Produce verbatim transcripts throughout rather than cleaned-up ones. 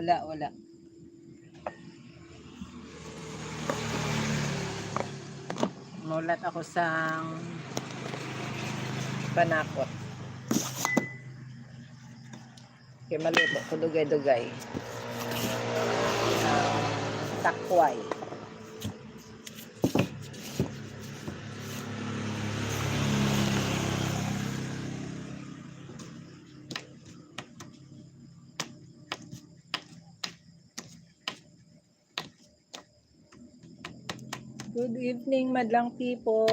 Wala, wala. Mulat ako sang panakot. Kay maluto ko dugay-dugay. Ah, takway. Good evening, madlang people.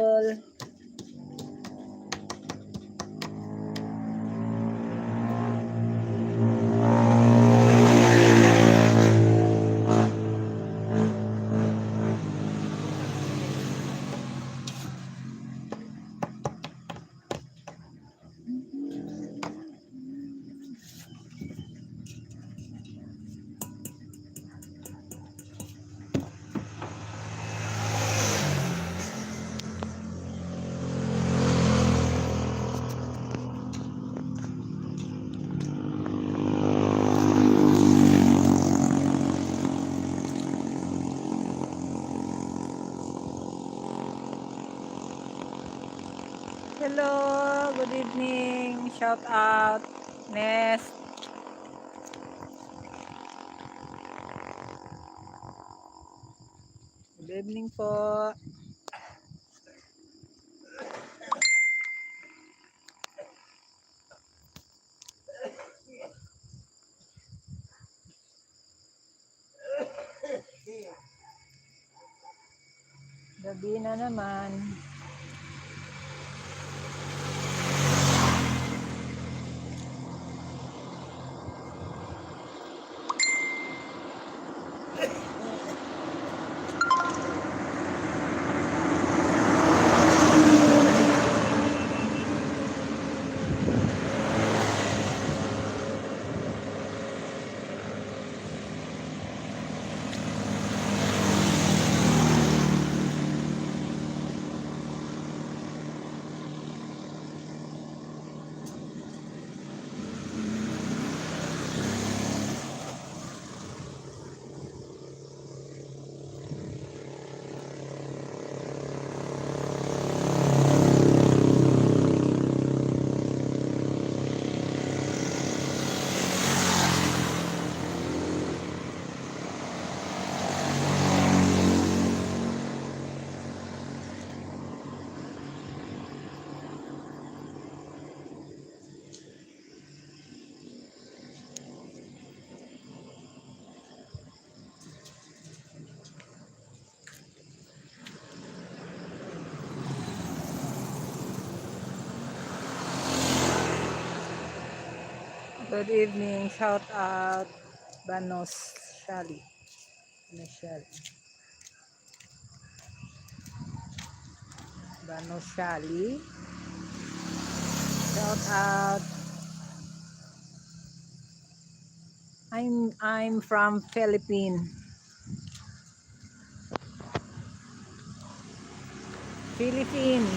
Hello, good evening. Shout out. Nest. Good evening po. Gabi na naman. Good evening. Shout out Banos Shali. Banos Shali. Banos Shali. Shout out. I'm I'm from Philippine. Philippine.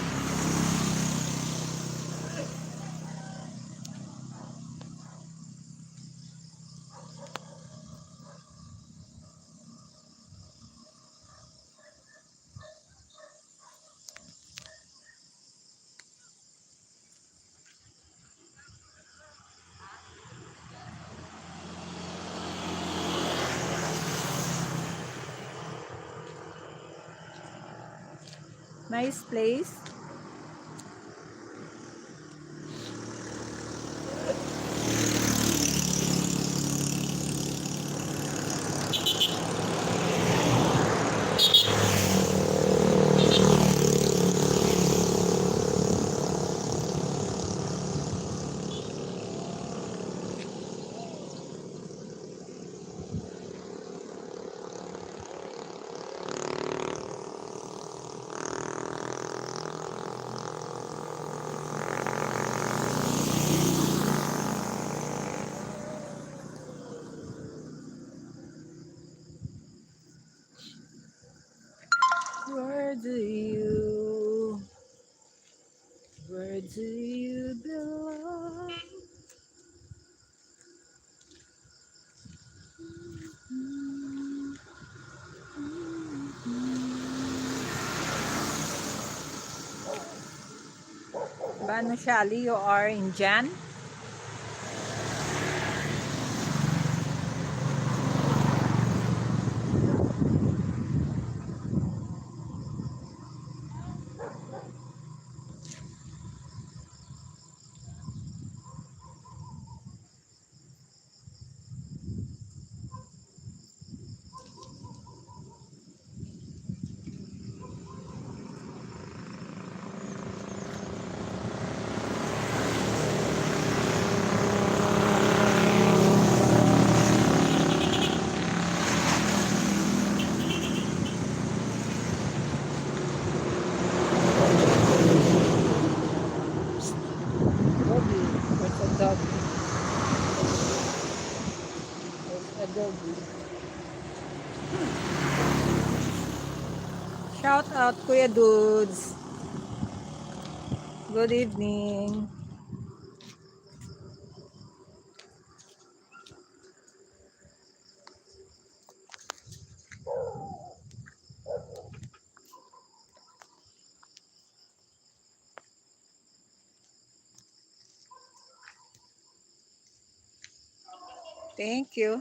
Nice place. Where do you, where do you belong? Ano siya, Leo R. Indian? Doggy. Where's the doggy? Where's the doggy? Shout out, Kuya Dudes. Good evening. Thank you.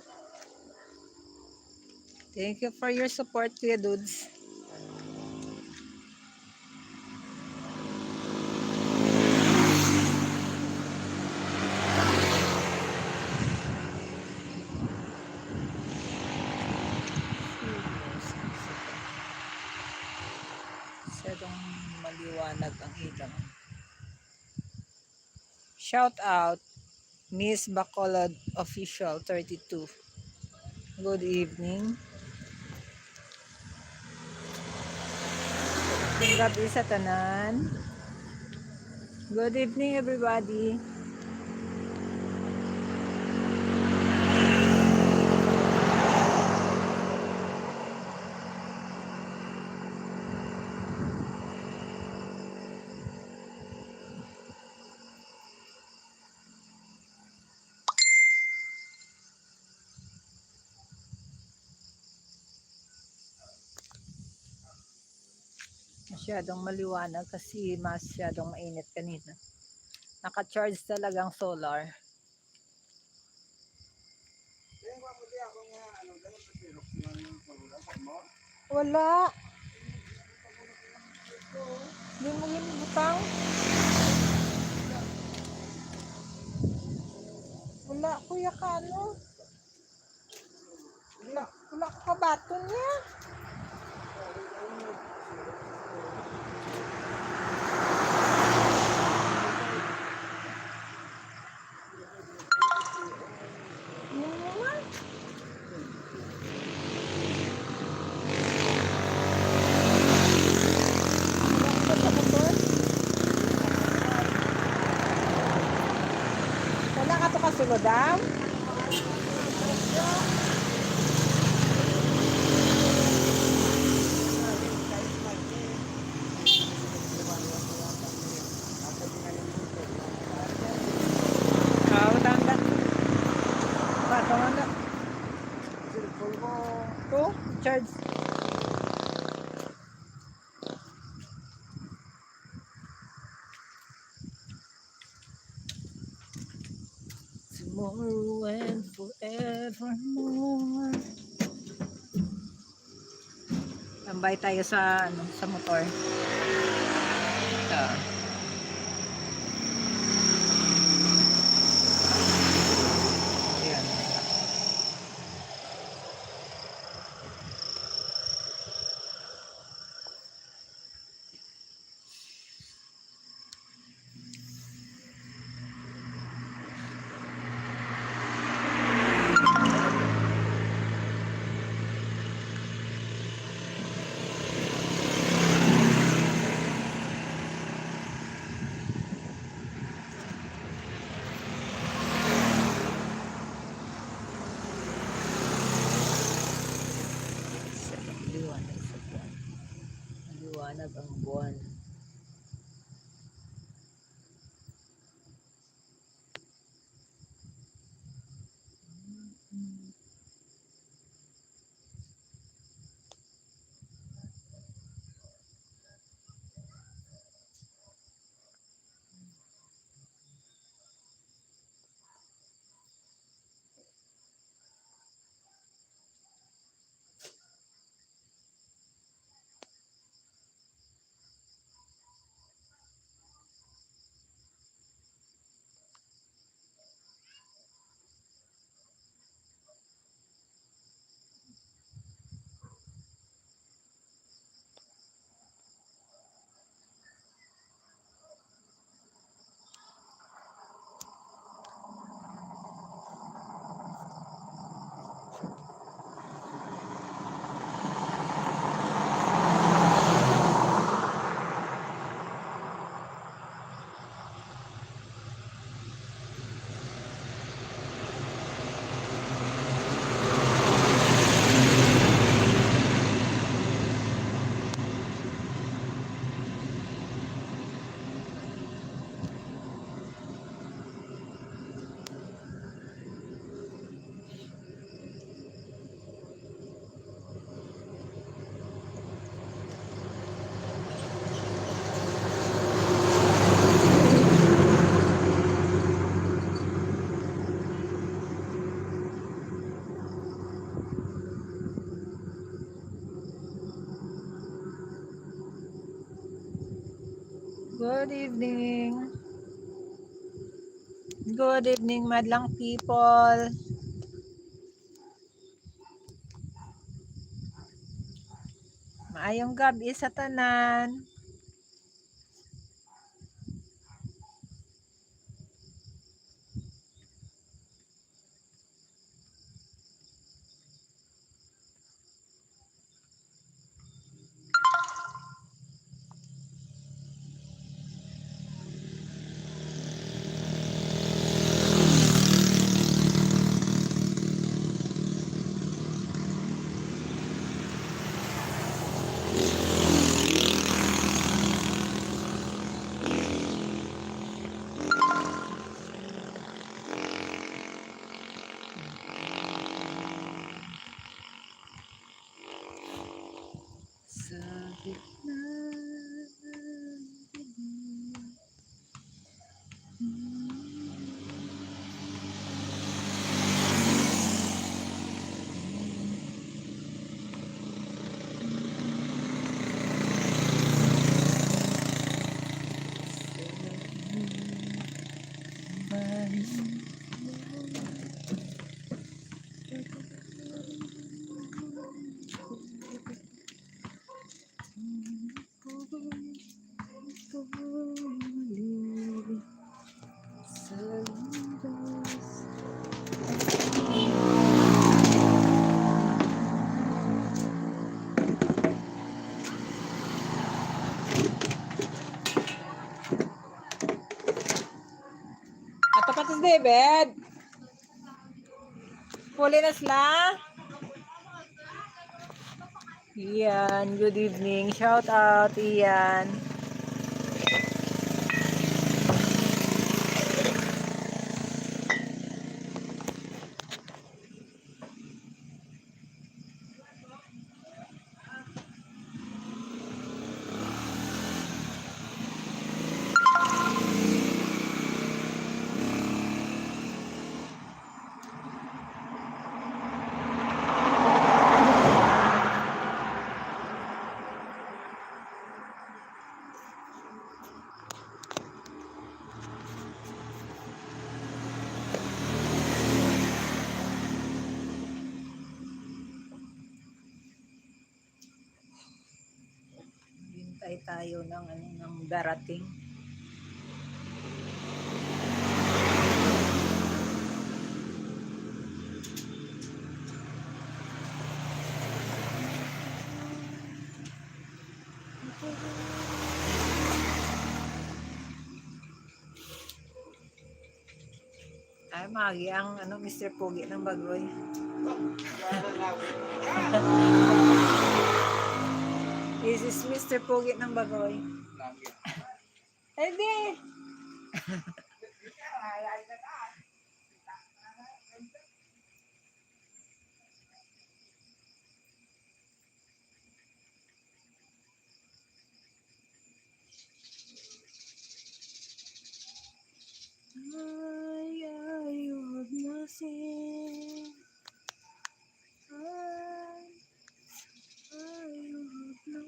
Thank you for your support, Kuya Dudes. Masyadong maliwanag ang ilaw. Shout out, Miss Bacolod Official thirty-two. Good evening. Good gabi sa tanan. Good evening, everybody. Masyadong maliwanag kasi masyadong mainit kanina. Naka-charge talaga ang solar. Wala. Di mo yun butang? Wala, kuya, ka ano? Wala, wala ko kabaton niya. Yun naman. Wala ka to kasulod, ah? Ah, wala na. Wala na. Cellphone ko. To? Charge. Tomorrow and forevermore. Tambay tayo sa, ano, sa motor. Ito. Ayan. Sa liwanag sa buwan. Maliwanag ang buwan. Good evening. Good evening, madlang people. Maayong gabi sa tanan. Sa gitna ng dilim. Ato pa si David. Puli na sila. Ian, good evening. Shout out, Ian. Hintay tayo ng, ano, ng darating. Ay, magi ang, ano, Mister Pogi ng Bagoy. This is Mister Pogi ng Bagoy. Hindi. Ay, ay, huwag na sing-, ay, ay, huwag na.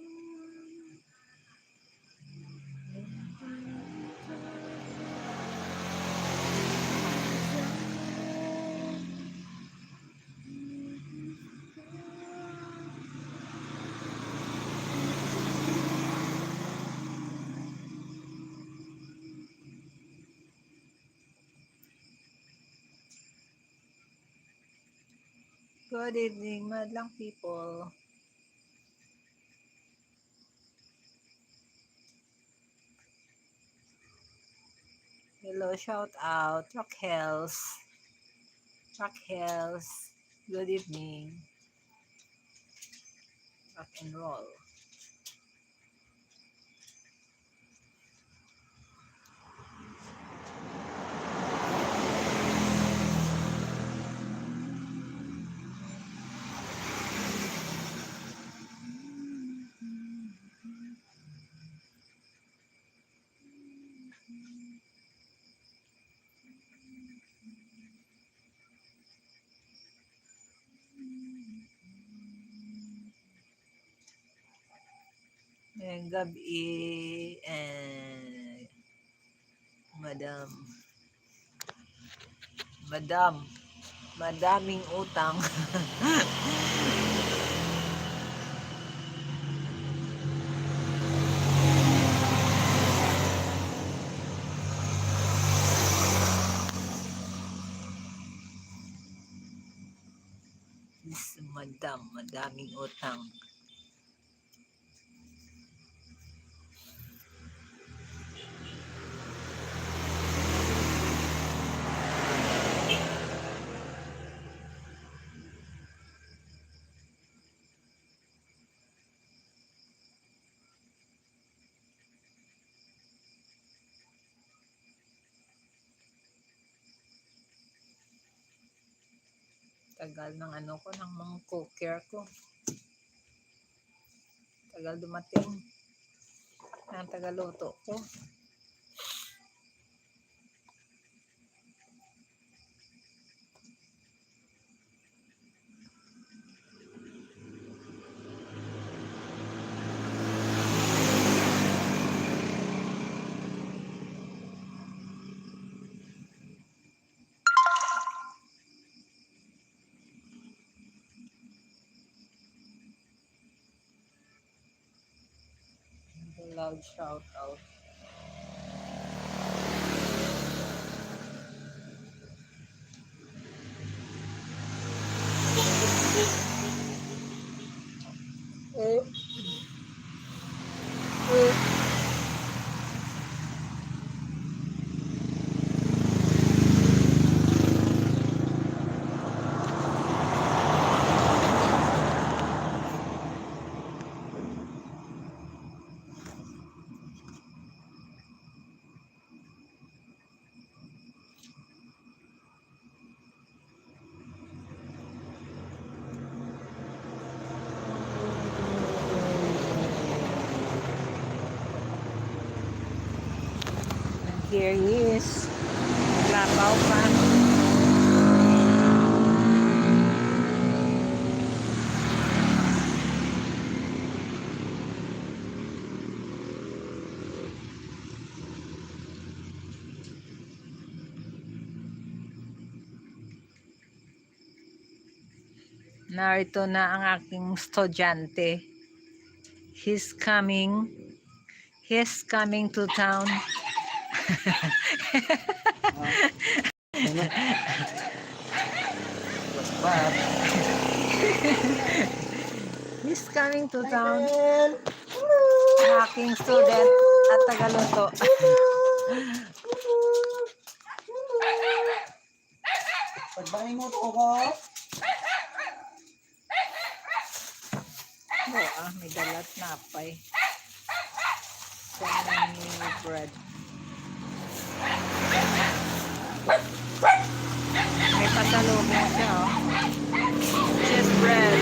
Good evening, madlang people. Hello, shout out, Raquels. Raquels, good evening. Rock and roll. Ngayong gabi, and Madam. Madam. Madaming utang. Madam, madaming utang. Tagal ng ano ko, ng mga cooker ko. Tagal dumating ng tagaluto ko. Loud shout out. Here he is. Naglabaw pa. Narito na ang aking estudyante. He's coming. He's coming to town. He's coming to town. Ang aking student at tagaluto. Pagbangingot ko ko. Oo, ah, may dalat na apay. Sa mini bread. May pasalubong siya, oh. Cheese bread.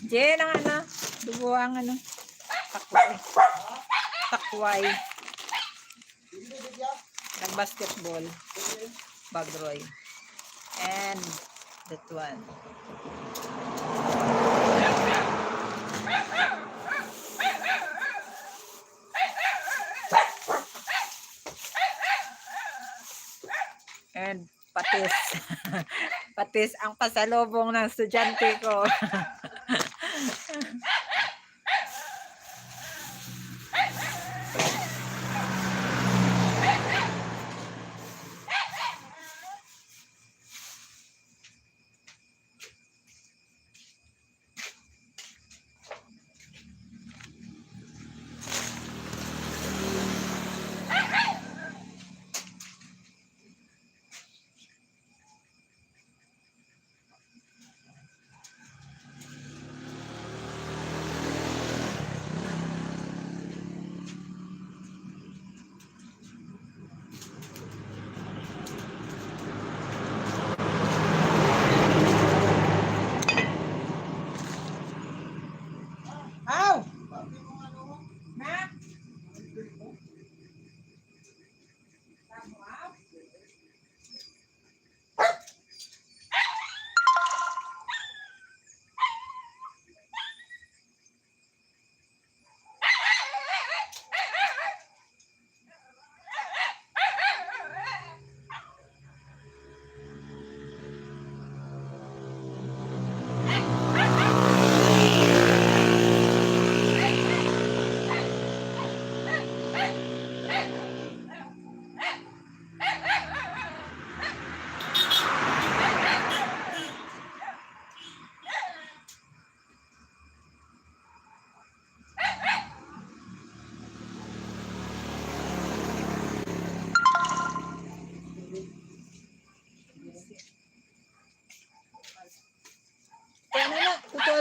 Jen, ang ano? Dugo ang ano? Takway. Takway. Nag-basketball. Bagroy. And that one. And patis. Patis ang pasalubong ng estudyante ko.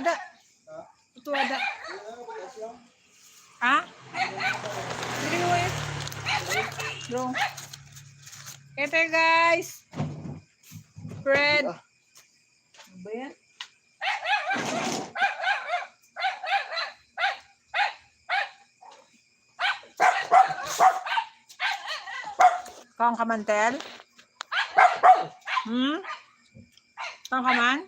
Da. Ito ada. Ha? Diri, uy. Bro. Ito, guys. Bread. Ano ba yan? Kang kamantel? Hmm? Kang kaman?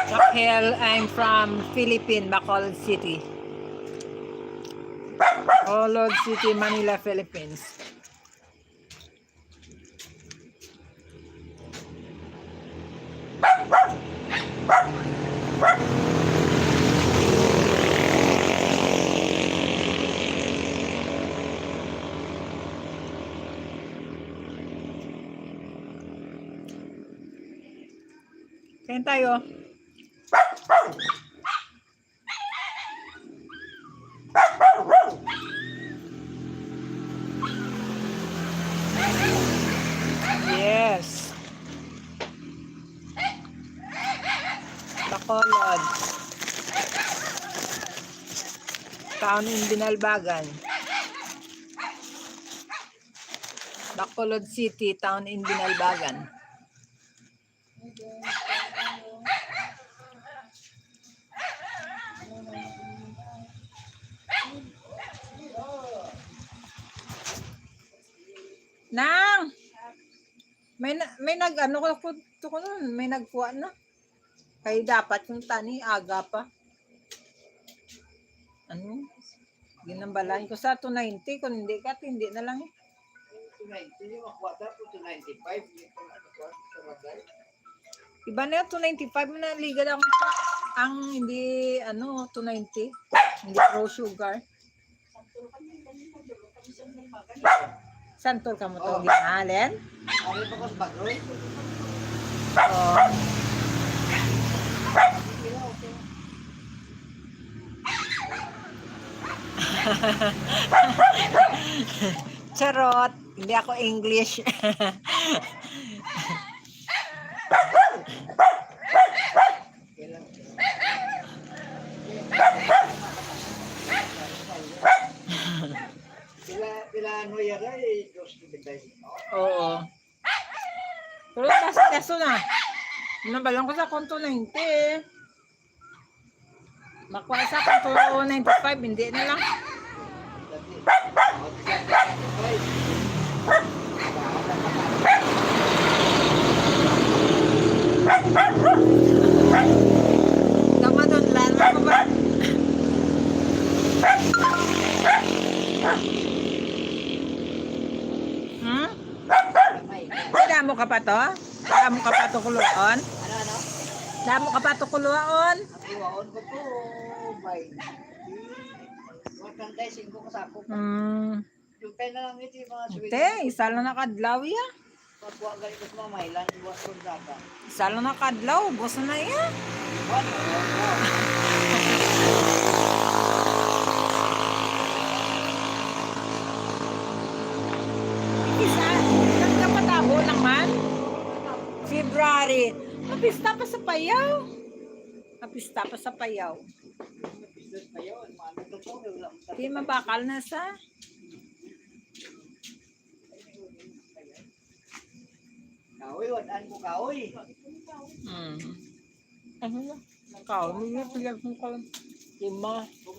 Raquel, I'm from Philippine, Bacolod City. Bacolod City, Manila, Philippines. Kain tayo. Yes. Bacolod. Town in Binalbagan. Bacolod City, town in Binalbagan. Nang! May na, may nag-ano ko, ko, ko nun, may nagkuha na. Kay dapat yung tani, aga pa. Ano? Ginambalan ko sa two ninety, kung hindi ka, hindi na lang eh. Two ninety, yung makuha dapat two ninety-five, yung pang-, ano ko, sa bagay. Iba na, two ninety-five na liga lang sa, ang hindi, ano, two ninety. Hindi pro sugar. Santol ka mo to, oh, ginahalen? Ano pa ko sa bagroy? Oh. Charot. Hindi ako English. Pila, pila ano yara, eh, dos noventa y cinco? Oo. Pero taas, taas na. Nabalang ko sa konto ninety eh. Makuha sa akong two ninety-five, hindi na lang. Kamadunlan mo ba? Hmm? Damo ka pa to? Damo ka pa to kuluon? Ano, ano? Damo ka pa to kuluon? Ang kuwaon ko to, may, one hundred singko ka sako. Hmm. Yung tayo na lang ito, yung mga suwit. Te, isa lang na kadlaw ya. Pagkuha gali ko sa mga mailan, buwas ko sa ka. Isa lang na kadlaw, ubos na iya. One, one, one. Isa, nagkapatabo naman. February. Mapista pa sa payaw. Mapista pa sa payaw. Di mabakal na sa. Kahoy, wad-an ko kahoy. Hmm. Ano na? Kahoy, may pila kong kahoy. Lima. Kung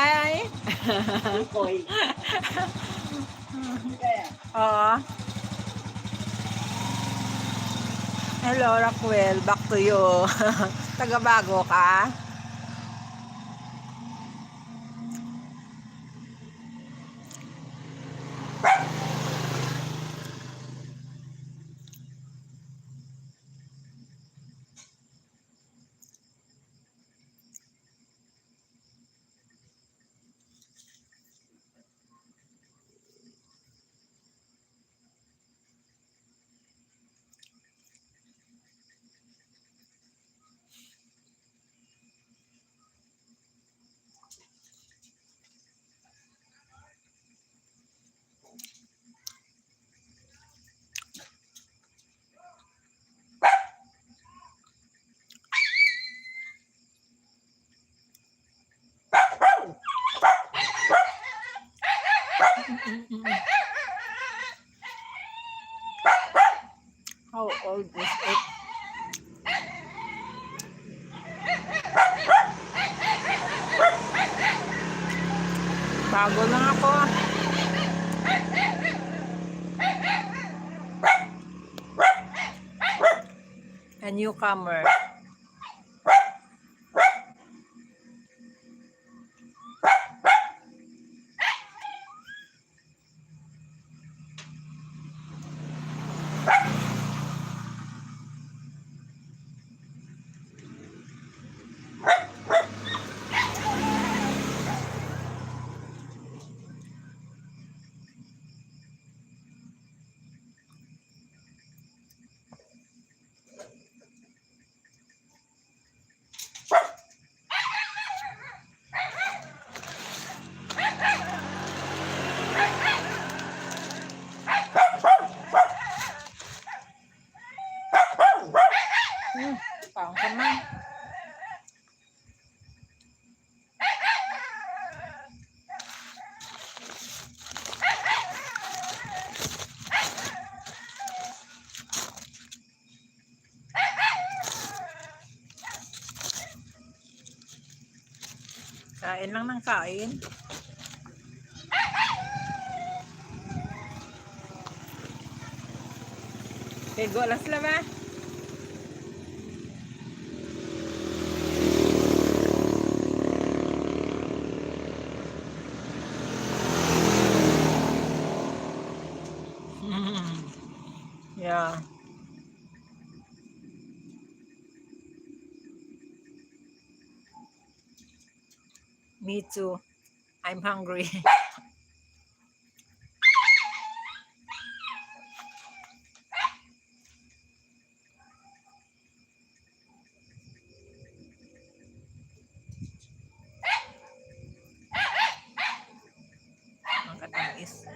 Hi! Koy. Oo. Hello, Raquel. Back to you. Taga-Bago ka? How old is it? Bago lang ako. A newcomer. Hmm, kaon ka man. Kain lang ng kain. Ligo lang sila ba? Yeah. Me too. I'm hungry. Ang katamis.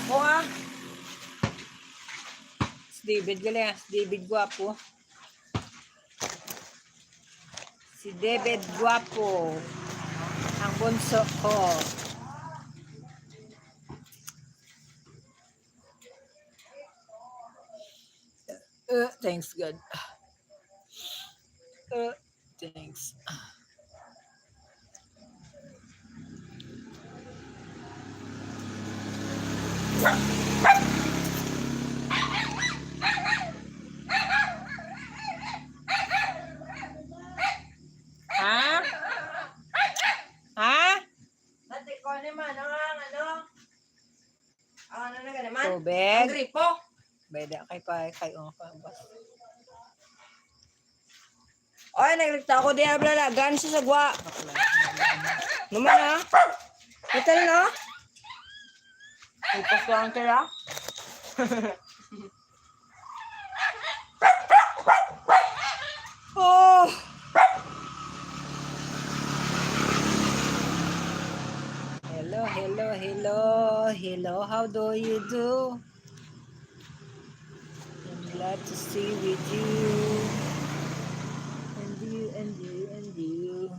Kuha. Si David gali, ah. Si David gwapo. Si David gwapo. Ang bunso ko. Uh, thanks, God. Uh, thanks. Ha? Ha? Ate ko naman, ang ano? Ang ano na ka naman? Tubig. Ang gripo. Beda kay pa kay, oh, pa, boss. Oy, nagligta ako diha, blalagan sa sagwa. Naman, ha? Hotel, no? Upas lang kaya? Oh! Hello, hello, hello, hello. How do you do? I'm glad to see with you. And you, and you, and you.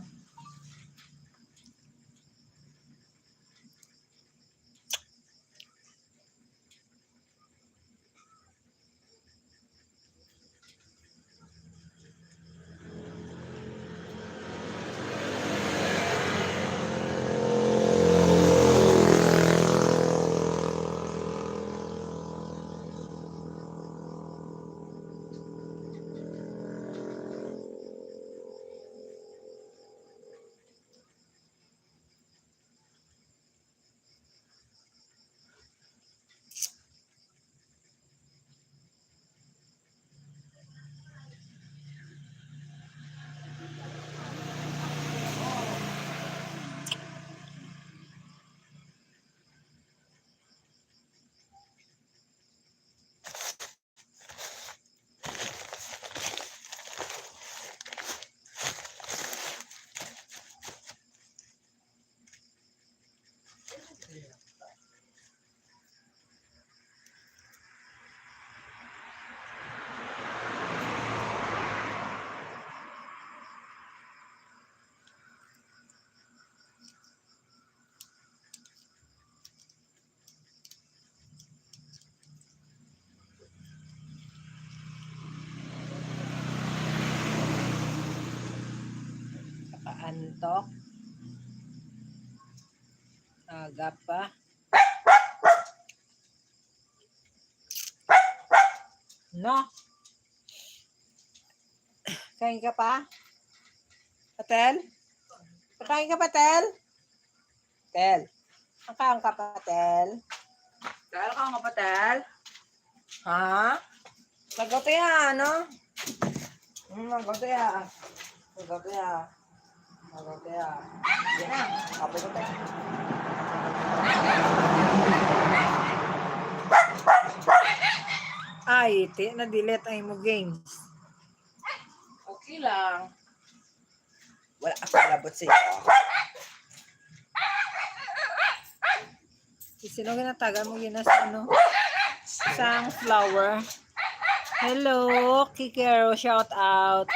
Nakaantok. Aga pa. No? Kain ka pa? Patel? Kakain ka pa, Tel? Tel. Kakain ka pa, Tel? Tel, kakain ka pa, Tel? Ha? Magaw to ya, ano? Mm, magaw to ya. Magaw to ya. Magaw to ya. Yan na. Apo ko to. Ay, ti, na-delete ang imo games. Okay lang. Wala ako labot sa iyo. Sino ginatagan mo gina sa ano? Sang flower. Hello, Kikero, shout out.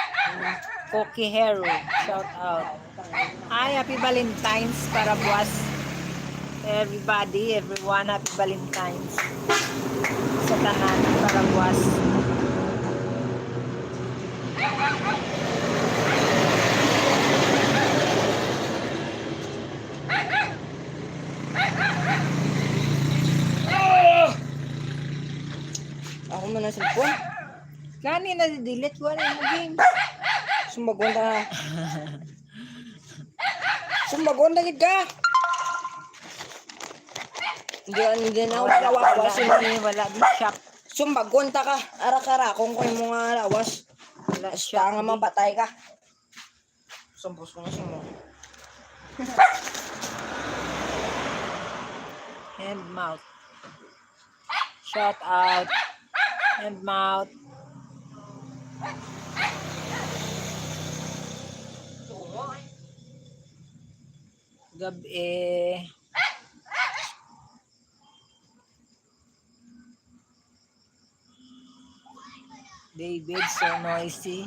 Kokihero, shout out. Ay, happy Valentine's para buwas. Everybody, everyone, happy Valentine's. Sa tanan, para buwas. Ako man ang cellphone. Gani na delete ko ang game. Sumbagon ta. Sumbagon na gid ka. Hindi, hindi na ako Wala, malawa. Wala, Wala, hindi, wala, di shop. Sumbagon ta ka. Ara ka ra, kung kung mo nga lawas. Wala, Basta shop, nga di. Mapatay ka. Sampos ko na siya mo. Hand mouth. Shout out. Hand mouth. Gab-i. David, so noisy.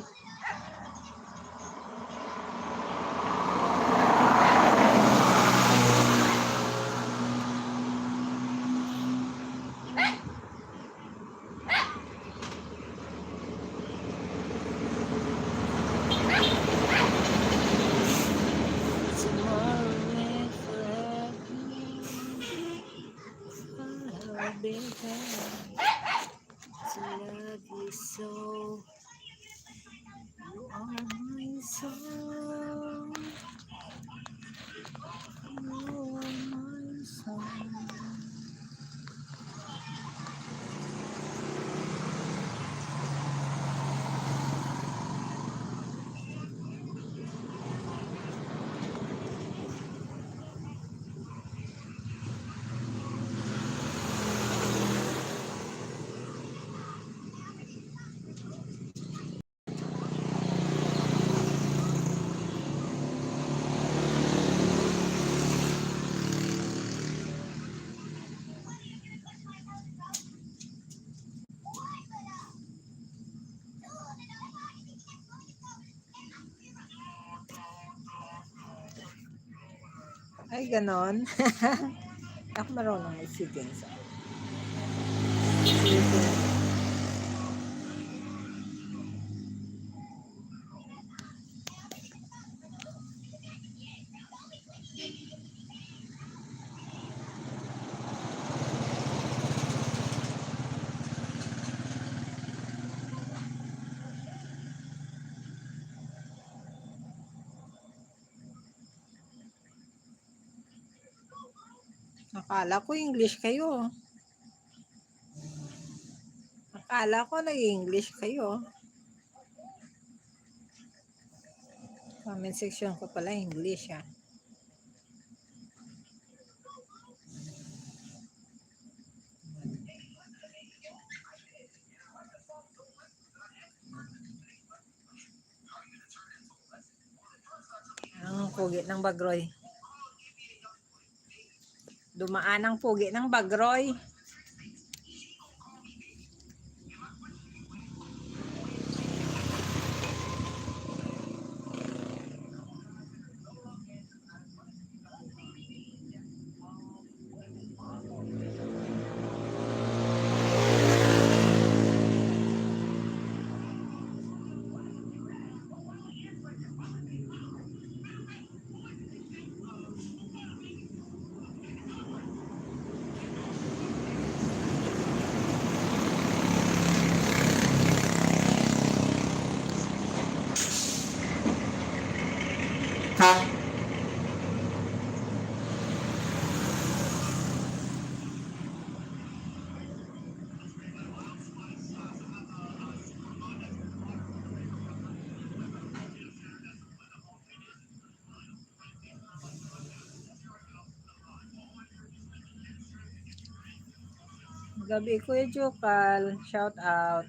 Tomorrow and forever, I'll be there to love you so. You are my song. You are my song. Ay, ganon. Ako marunong mag-settings. Settings. Akala ko English kayo. Akala ko nag-English kayo. Comment section ko pala English, ah. Ang pugi ng Bagroy. Dumaan ang pugi ng Bagroy. Gab-i, Kuya Jokal. Shout out.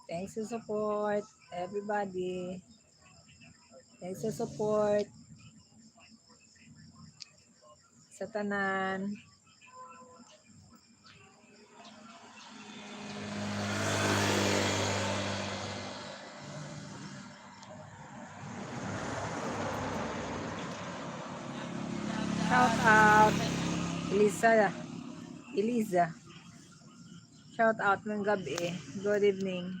Thanks sa support, everybody. Thanks sa support sa tanan. Shout out, Eliza. Eliza. Shout out ng gabi. Good evening.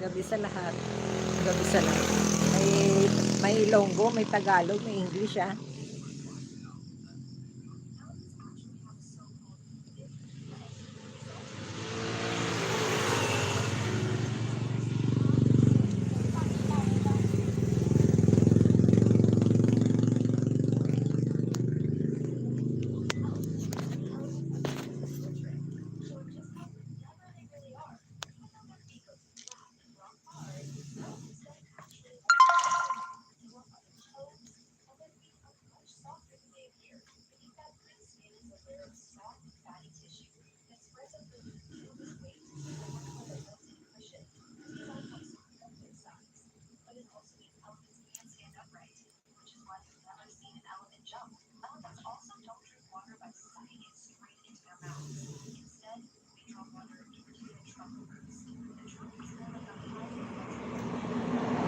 Gabi sa lahat. Gabi sa lahat. May, may Ilonggo, may Tagalog, may English, ah.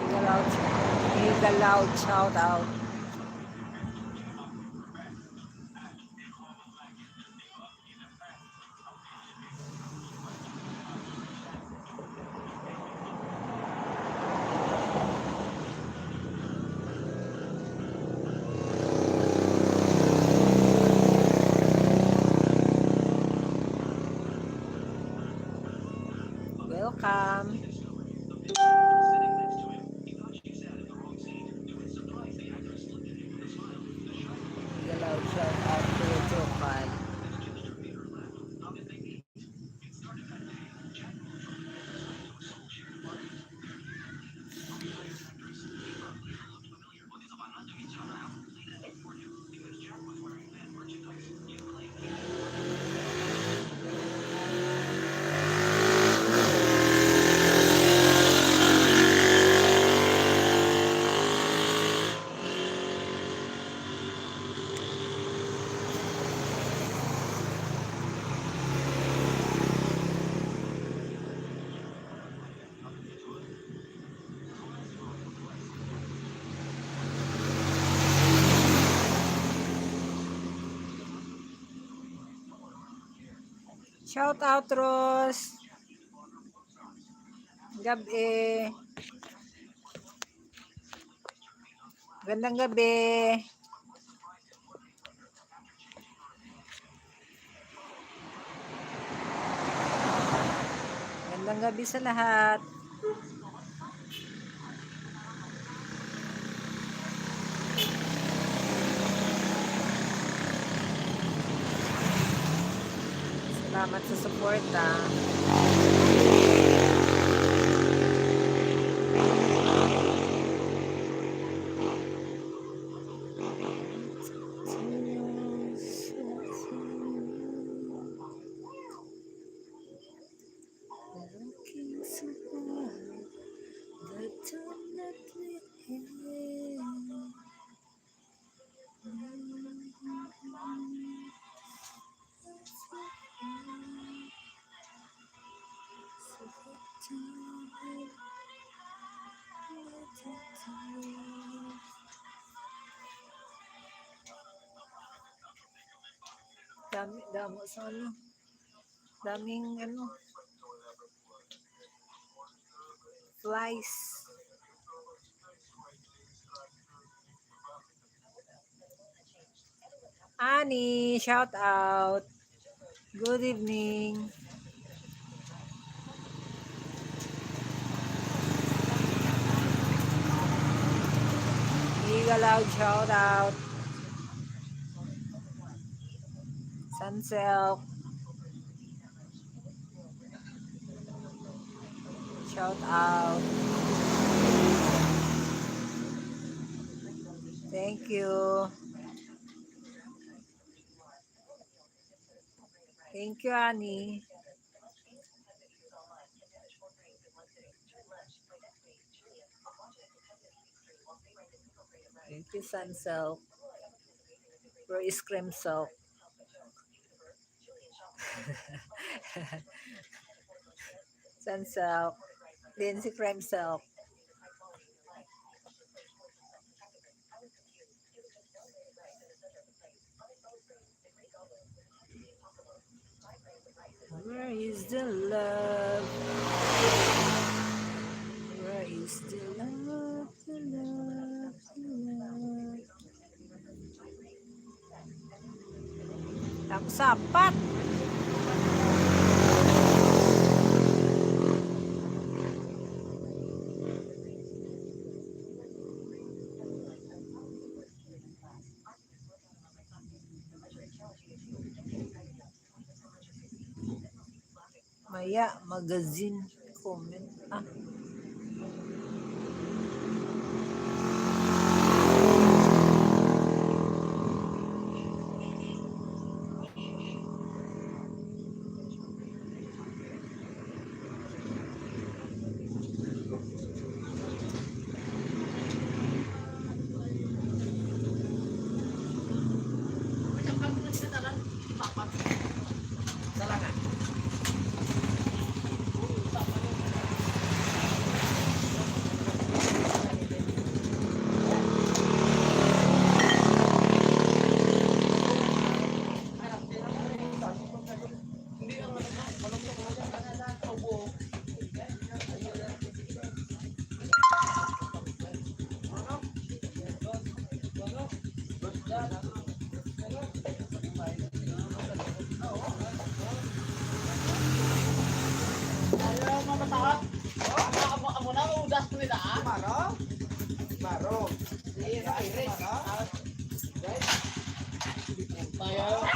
Mega loud, mega loud shout out. Welcome. Hello, shout out to Jopan. Shout out, Ros. Gabi. Magandang gabi. Magandang gabi sa lahat. Salamat sa suporta. Dami, damo sa ano. Daming ano. Flies. Ani, shout out. Good evening. Mega loud shout out. Sunsilk. Shout out. Thank you. Thank you, Annie. Thank you, Sunsilk. Where is Cream Silk? Sunsilk. Din si Cream Silk. Where is the love? Where is the love, the love, the love? Tapos sa apat. Maya, magazine, comment. Ah. Maro? Maro. Yes, Iris. Maro?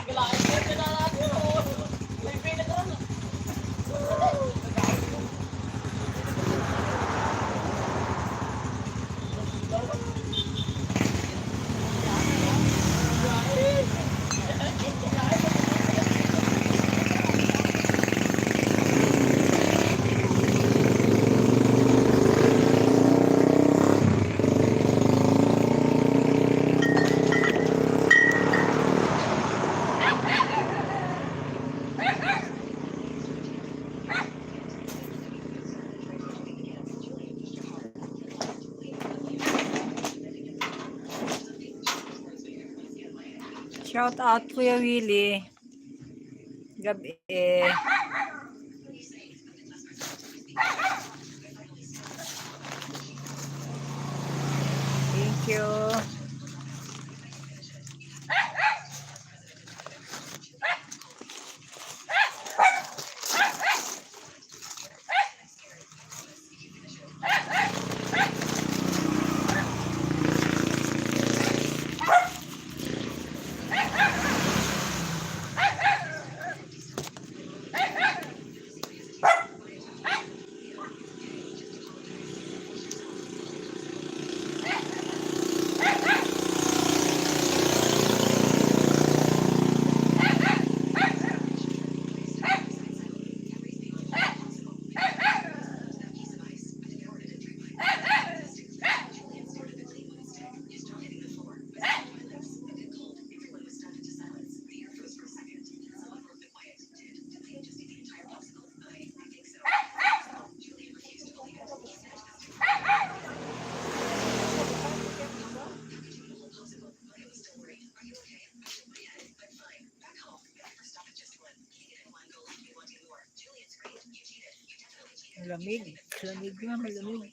Shout out, Kuya Willie. Gabi. Thank you. Malamig. Malamig nga, malamig.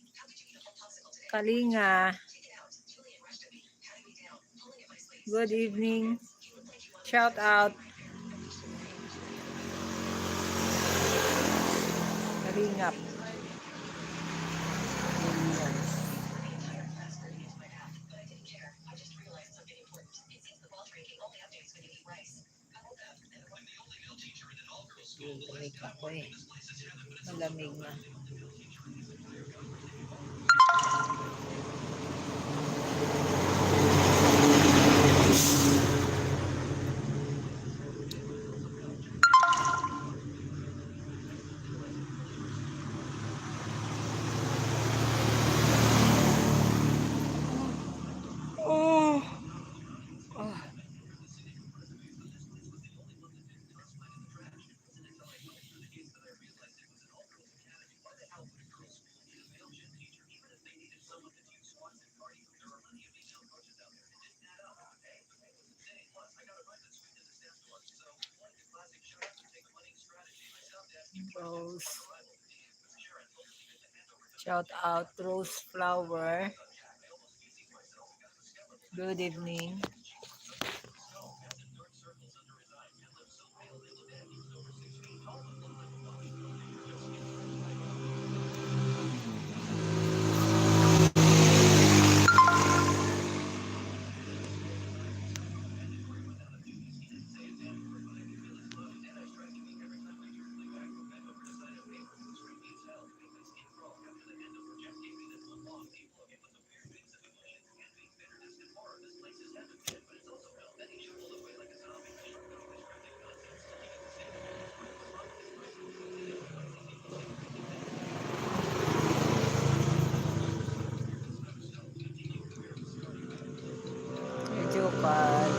Kalinga. Good evening. Shout out. Kalingap. Malamig ako eh. Malamig na. Oh. Oh. Rose. Shout out, Rose Flower. Good evening. Medyo kan.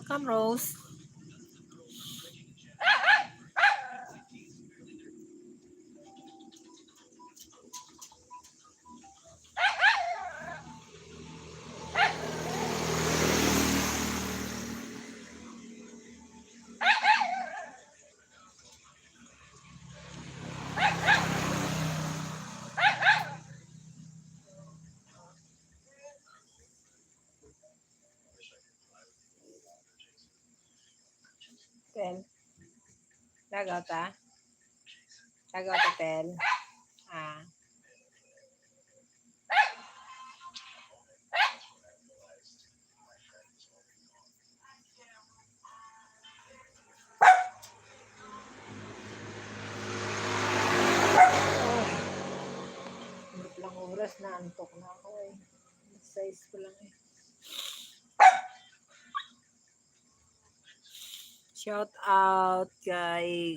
Come, Rose. Tel. Lagaw ta. Lagaw ta, Tel. Ah. Ilang oras na, antok na ako eh. Alas sais pa lang eh. Shout out kay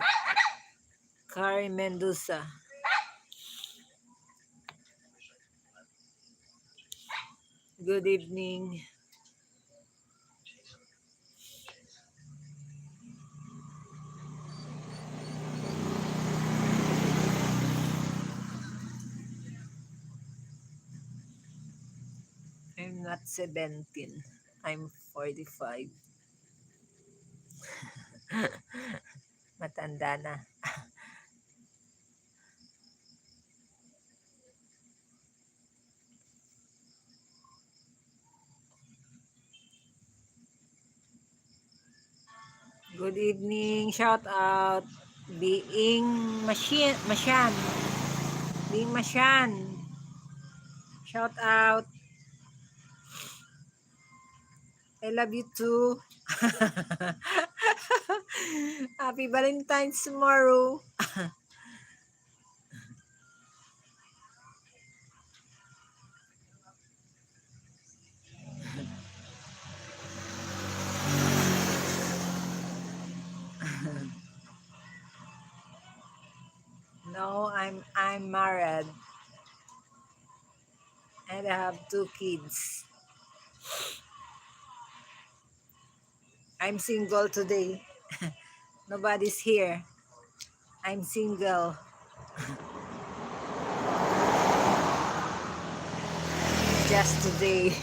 Karen Mendoza. Good evening. I'm not seventeen. I'm forty-five. Matanda na. Good evening. Shout out. Being Machine, Mashan. Being Mashan. Shout out. I love you too. Happy Valentine's tomorrow. No, I'm, I'm married. And I have two kids. I'm single today. Nobody's here. I'm single. Just today.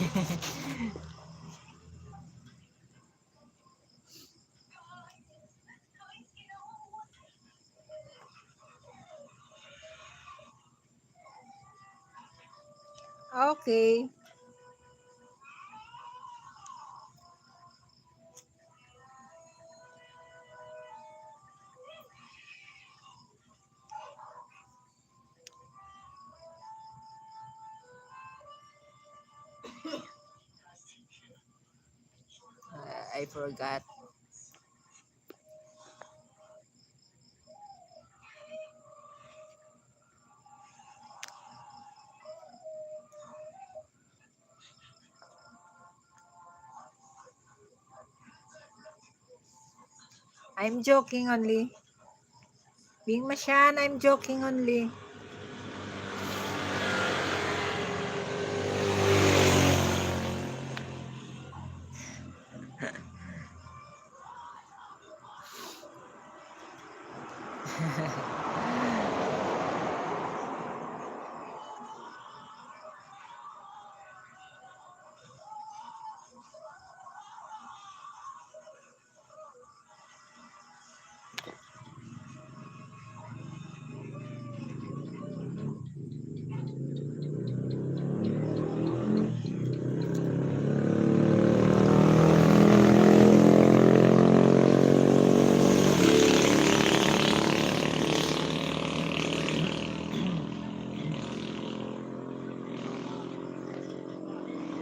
Okay. Uh, I forgot. I'm joking only. Being Mashan, I'm joking only.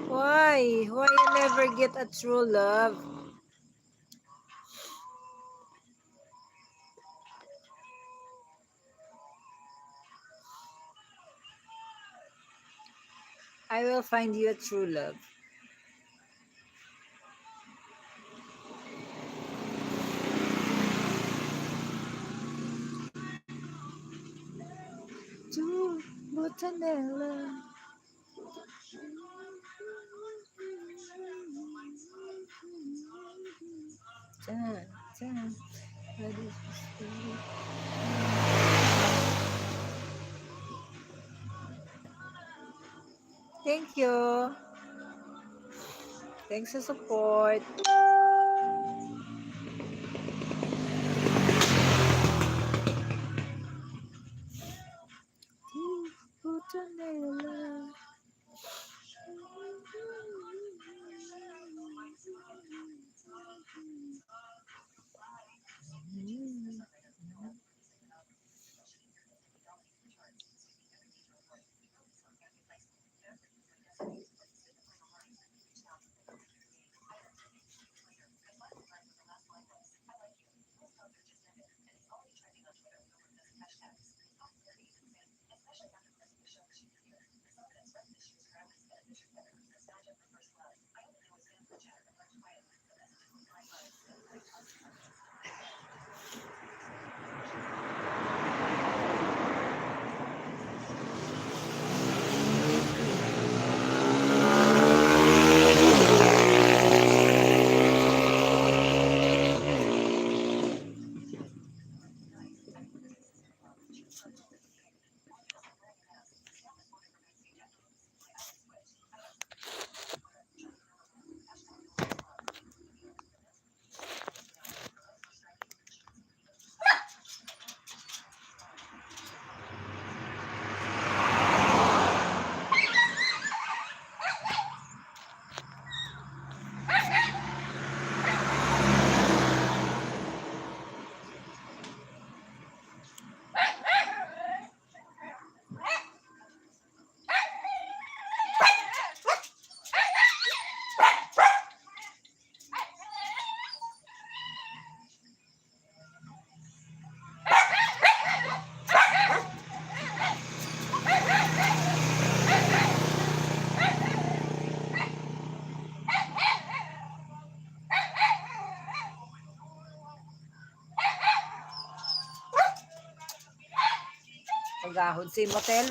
Why? Why you never get a true love? I will find you a true love. To Botanella. Thank you. Thanks sa support. Putanela. Pagahod si motel.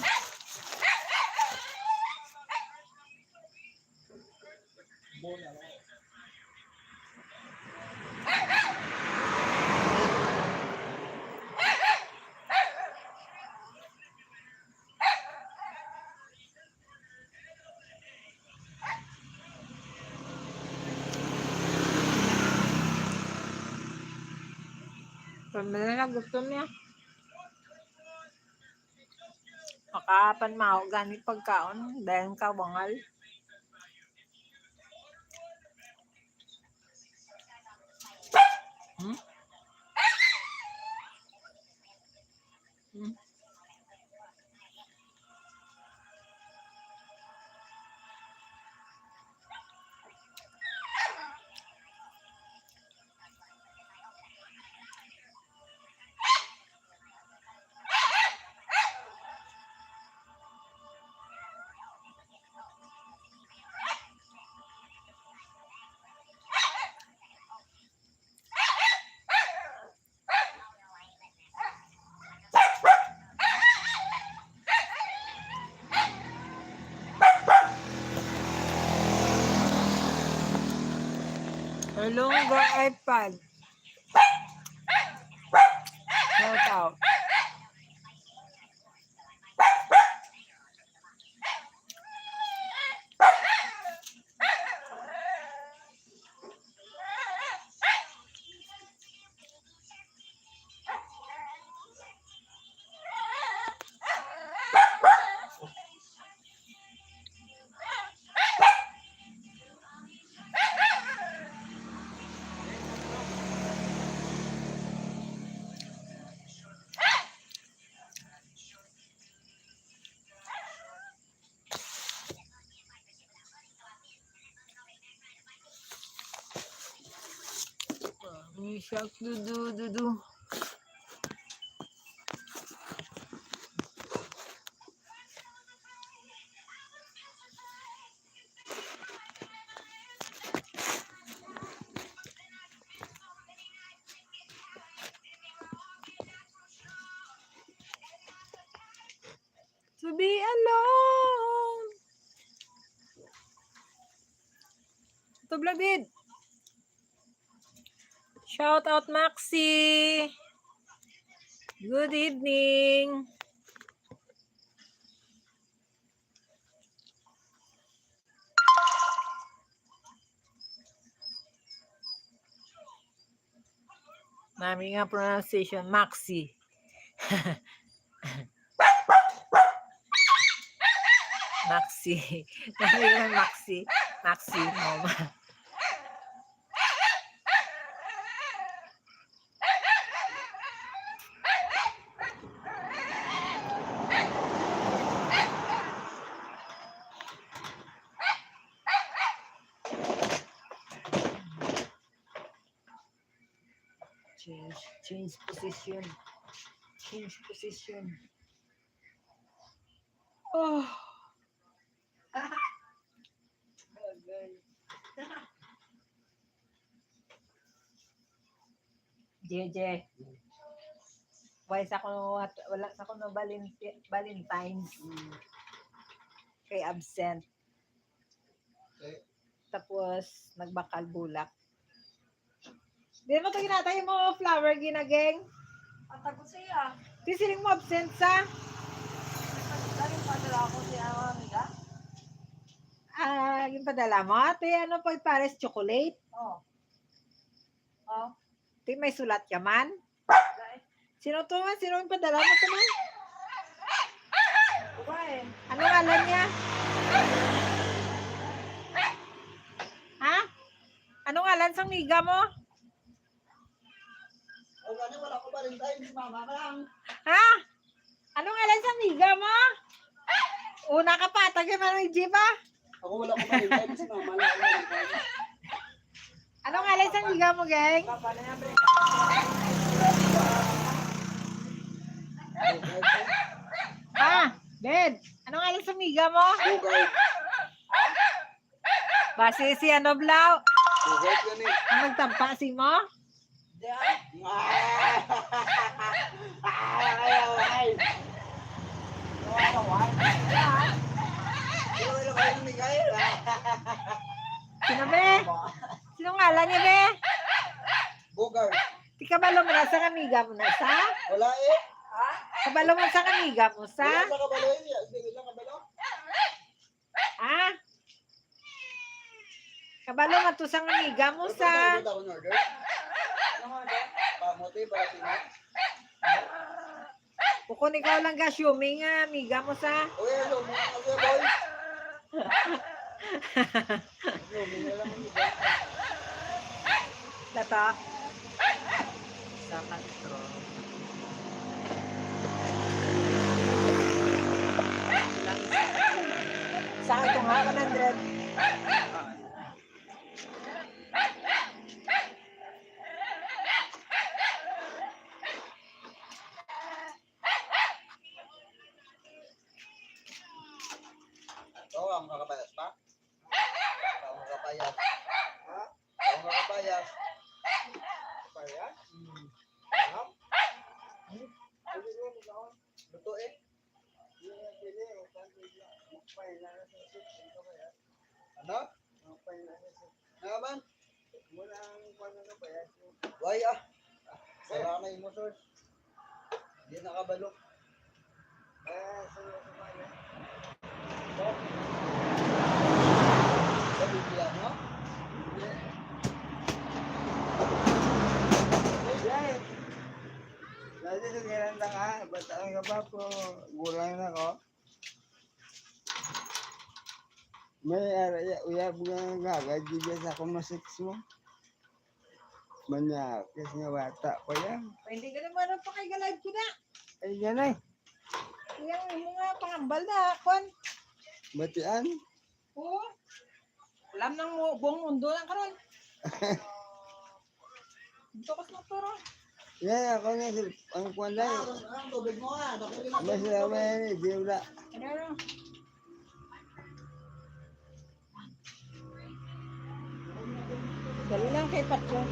Pamela na gusto niya. Makapan mao gani pagkaon, dayon ka wangal. Hmm? Hmm? Hello, ga iPad. Shout out. Misak dudu dudu. To be alone. Ito, Blabid. Shout out, Maxi. Good evening. Nami nga pronunciation, Maxi. Maxi. Nami nga Maxi. Maxi, mama. Change, change position. Change position. Oh. J J. Why sa kuno, wala sa kuno Valenti-, Valentine's? Mm. Kay absent. Eh. Tapos, nagbakal bulak. Di mo to ginatay mo flower, ginageng? Ang tago siya. Di siling mo absent sa? Ano yung padala ko siya, amiga? Ah, yung padala mo? Ate, ano pa, pares chocolate? Oh. Oh. Ti, may sulat ka man? Sino to man? Sino ang padala mo to man? Babae. Ano ngalan niya? Ha? Ano ngalan sang miga mo? O, gani, wala ko Valentine, si mama ka lang. Ha? Ano ngalan sang miga mo? Una ka pa, tagay man ang jeep, ah. Ako wala ko Valentine, si mama lang ang Valentine. Ano ngalan sang miga mo, geng? Ah, Bed, ano ngalan sang miga mo? Bugay. Basi si ano, Blau? Bugay yan eh. Ang nagtampa si mo? Ay, ay, ay. Sino, be? Sino ngalan niya, be? Bogart. Di kabalo mo na sa amiga mo na sa? Wala eh. Kabalo mo sa amiga mo sa? Wala sa kabalo eh. Hindi nila kabalo. Ha? Kabalo man to sang amiga mo sa. Ano order? Ano order? Pamote, para sino? Bukon ikaw lang ga sioming nga amiga mo sa. Uy, ano mo, ano, boy? Sioming na lang ang iba. Data. Sa Castro. Sa ito nga, one hundred. Oo, ang kakapayas pa. Ang kakapayas. Ha? Ang kakapayas. Kapayas? Hmm. Sarap. Hmm. Luto eh. Ano? Naman? Why ah? Sara na imo, sir. Di nakabalo. Sa Biblia, no? Dati sa Miranda ka, bata ang gaba ko, gulang na ko. May ara, ya, uyab nga gagay, di ba sa akong ma-sex mo? Manyakis nga bata pa yan. Pwede ka naman ang pakigalive ko na. Ay, yan ay. Yung, yung mga pangambal na, kwan. Batian? Oo. Alam ng mu-, buong mundo lang karon. Ito ko sa motor, oh. Yan, ako na, sil-, ang kwan na, eh. Ang tubig mo, ah. Mas na, may, di wala. Ano, ano? Dali lang kay Patron.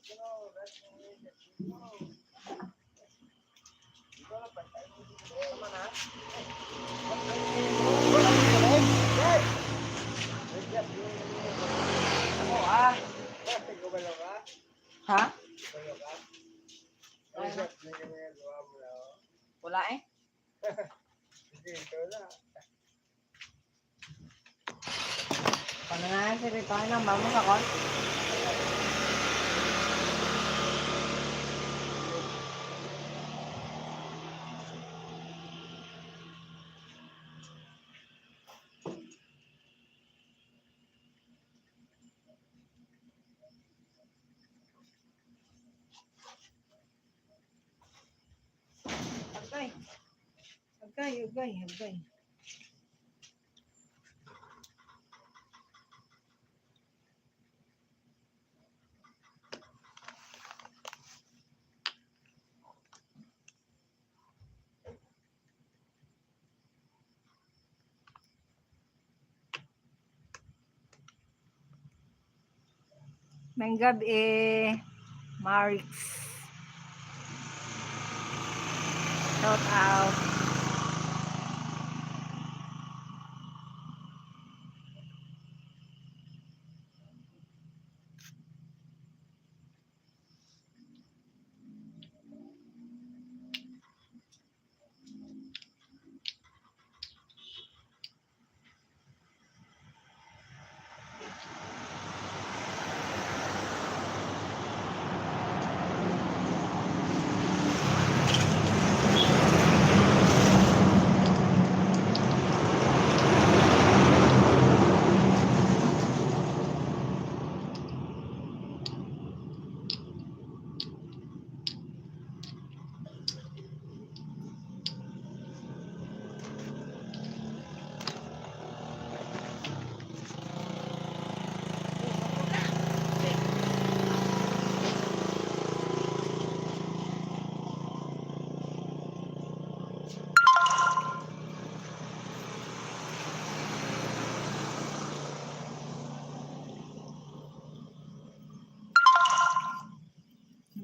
Ha? Ano? Wala eh. Panangalan si Rita na mama sa kon. Agay. Agay, agay, agay. Maayong gab-i, Marix. Shout out.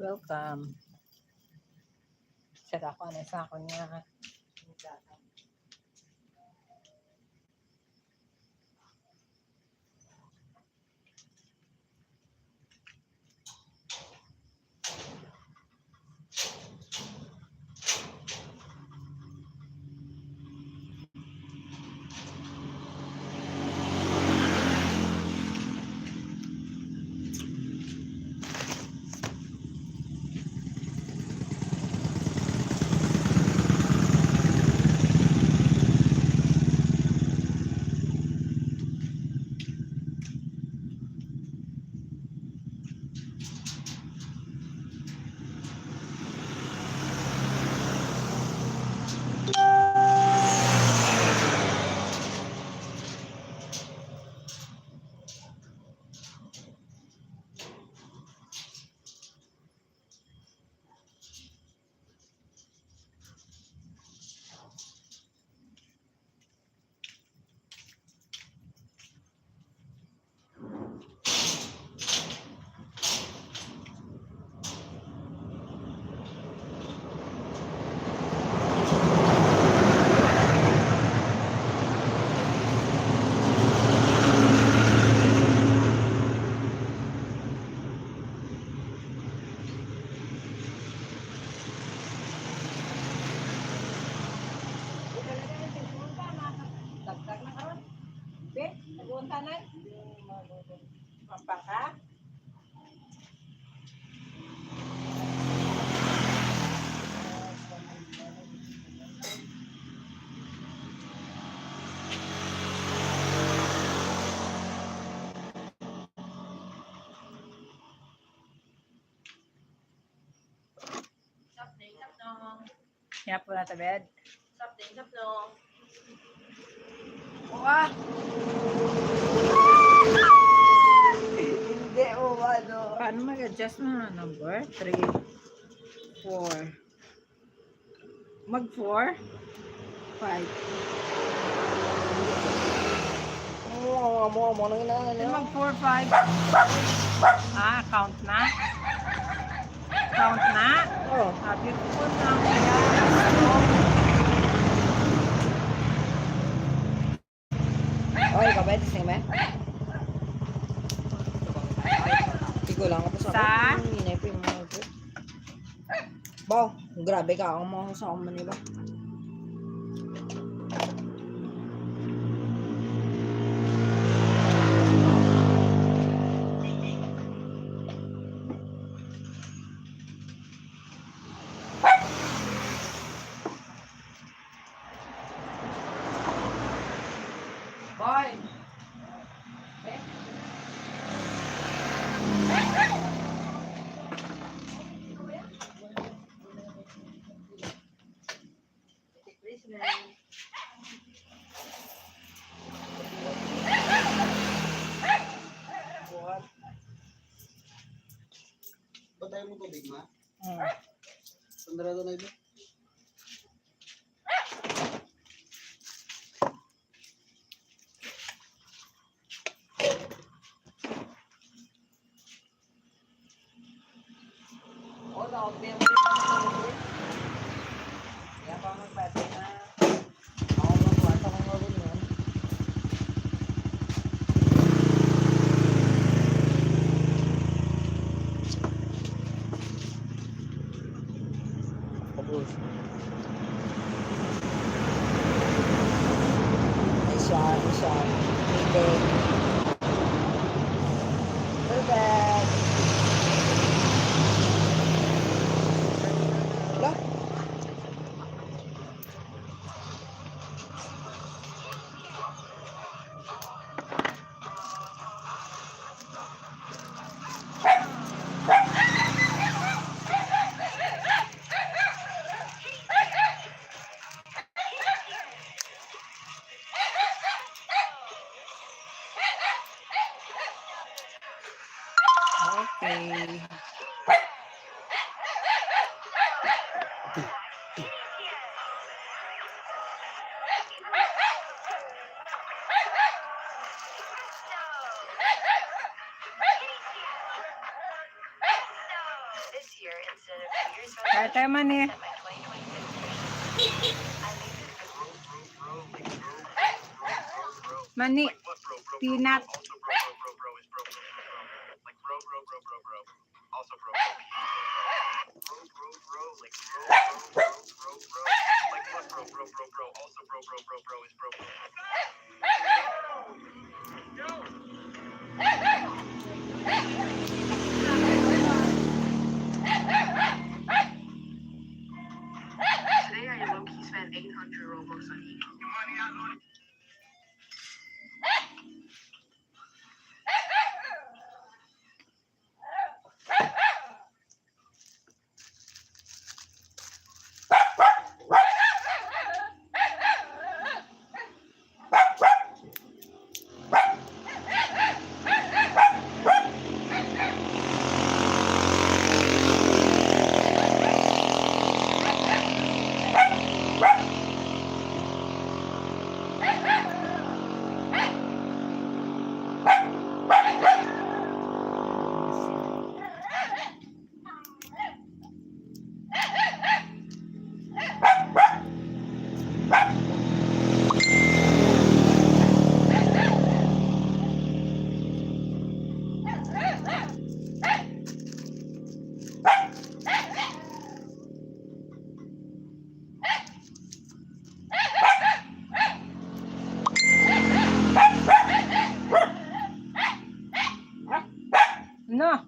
Welcome. Sa dako na sa akon nga. Dagdag na karon. Be, nag-uunta na. Pampanga. Sapning, sapnong. Kaya po na tabed. Sapning, sapnong. Wa. Hindi, o, ano. Paano mag-adjust ng number? Three, four. Mag four, five. Amo, amo, amo, nang ina, Di ano? Mag four, five. Ah, count na. Count na. Oh. Ah, beautiful na. Oy, kabay, tis name. Tigo lang ako sa Sa? Ako. Hinay po yung mga ito. Baw, grabe ka. Ang mga sa akong maniba. Boy. Buhat. Ba tayo mo tubig, ma? Hmm. Sandra doon na ito. Tapos. Ay, siya, ay, siya. Hindi. Perfect. Wala. Okay. Kaya tayo man eh. Mani, peanut. Today I low-key spent eight hundred Robux on each. No.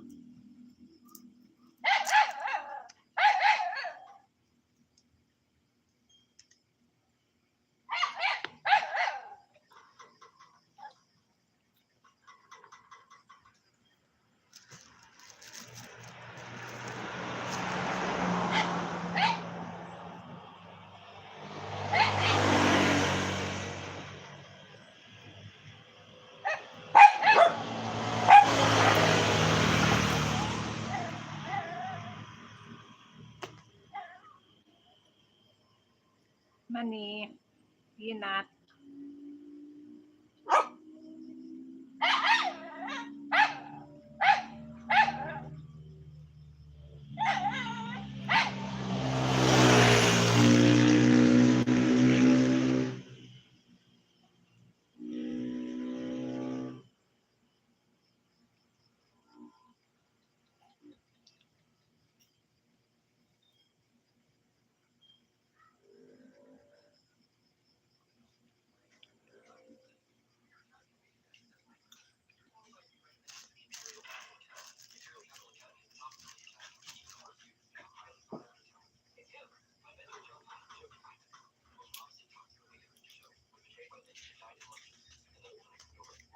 Mani, peanut.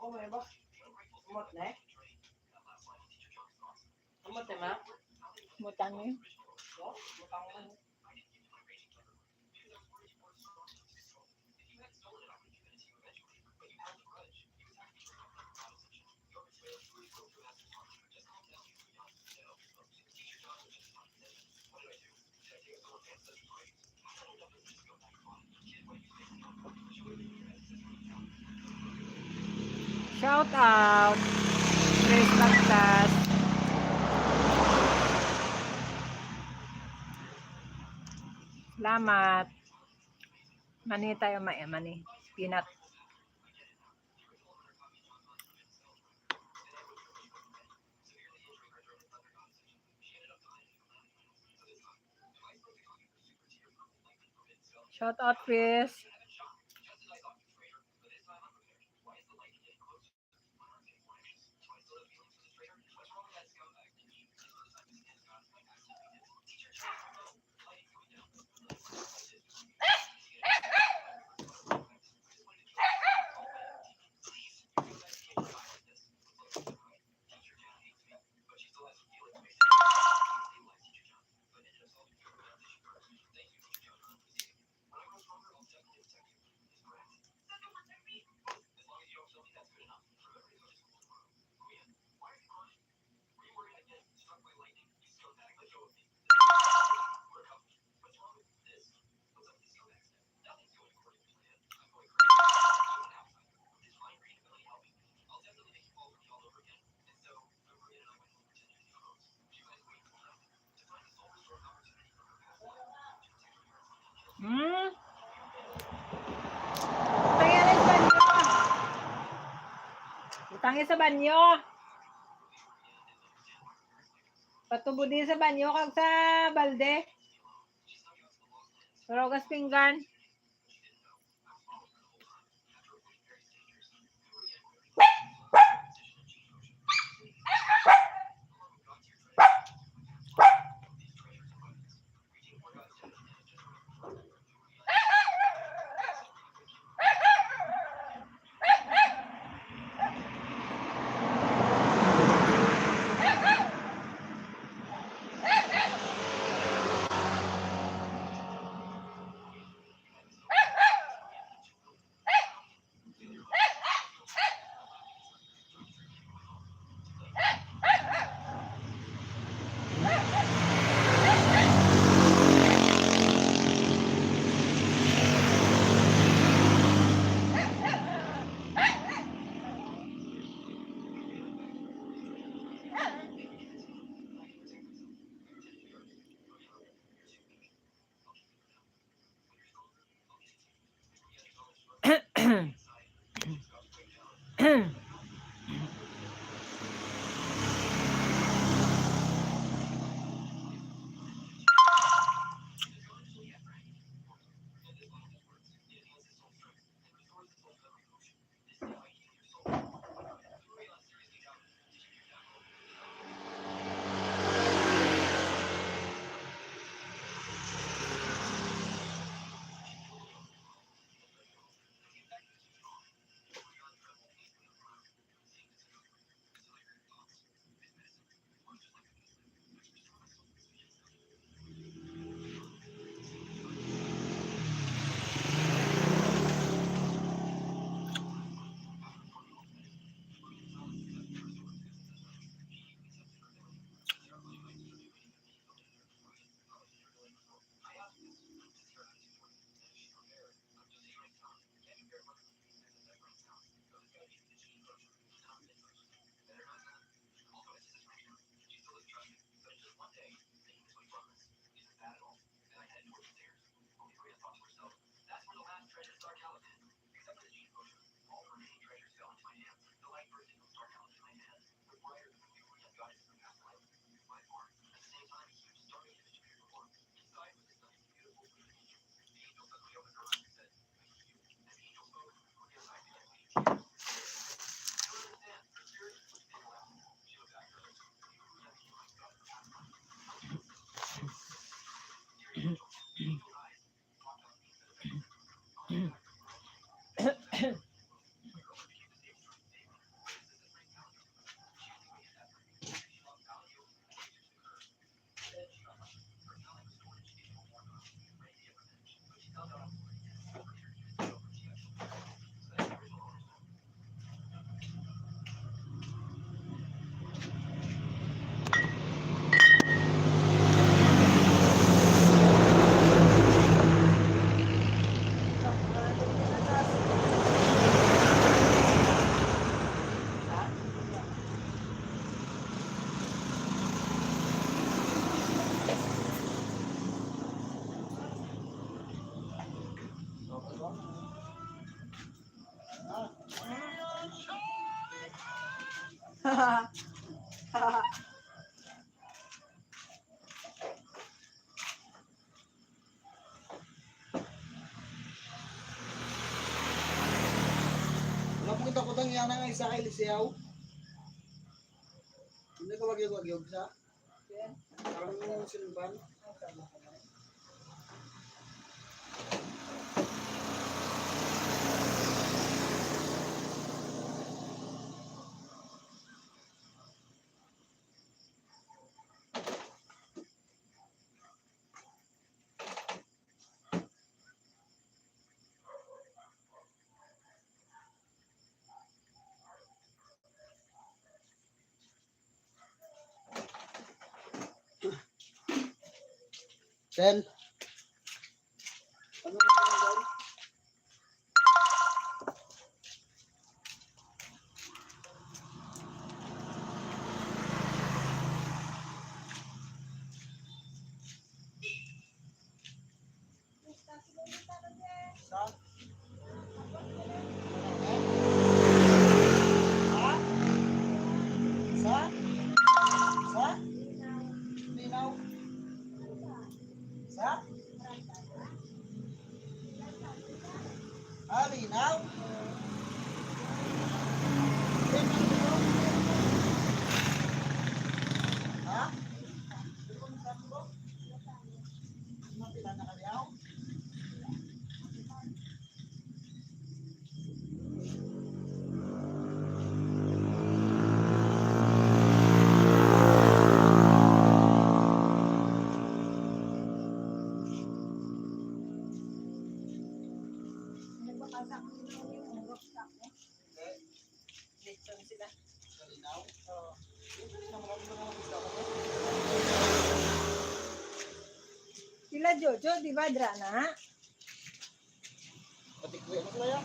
Umot na eh. Umot na, ma? Mutang eh. Oh, mutang man. Shout out. Chris Bagtas. Salamat. Mani tayo, ma-, mani. Peanut. Shout out, Chris. Hmm? Utangi sa banyo. Utangi sa banyo. Patubudi sa banyo kag sa balde. Pero gas pinggan. Wala mo kita kutang yan ang isa kay Lisiyaw. Hindi ka wag-wag-wag sa? Parang yung sinumban. Ten. Ano na naman daw? Sa? Ha? Sa? Sa? Linaw. Sa? Ah, linaw. Ha? Mapila na ka diaw? Lechon sila. Oo. Sila Jojo, di ba, dra na? Pati kuya mo sila yan.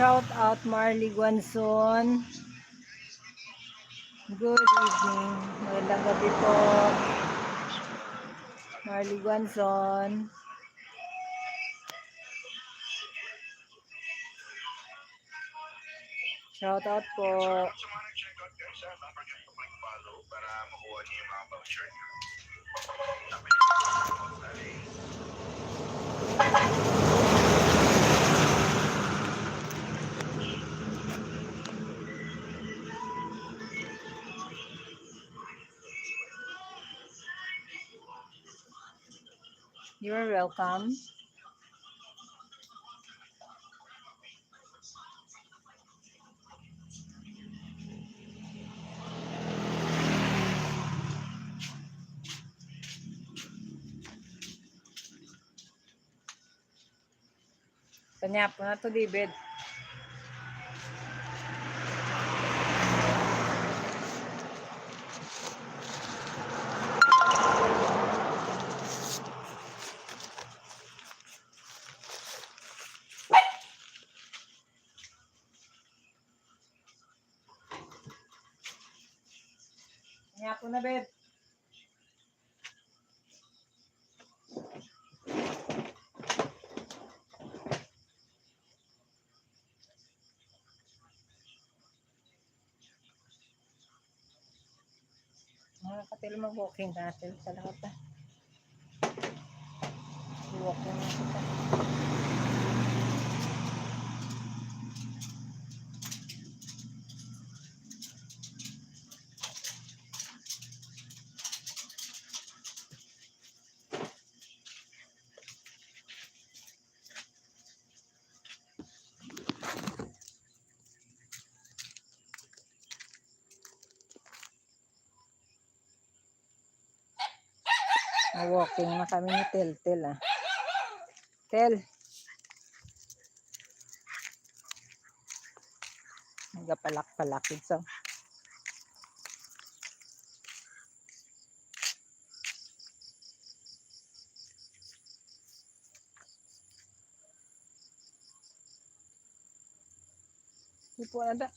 Shout out Marley Guanzon. Good evening. Magandang gabi po. Marley Guanzon. Shout out po. You're welcome. Kanya po na to, David. Kanya po na, Beb. Mga katil, mag-walking natin sa lahat, ah. Walking na kita. Walking na kami ni Tel Tel, ah. Tel. Nagapalak-palakid sa Ipo na da.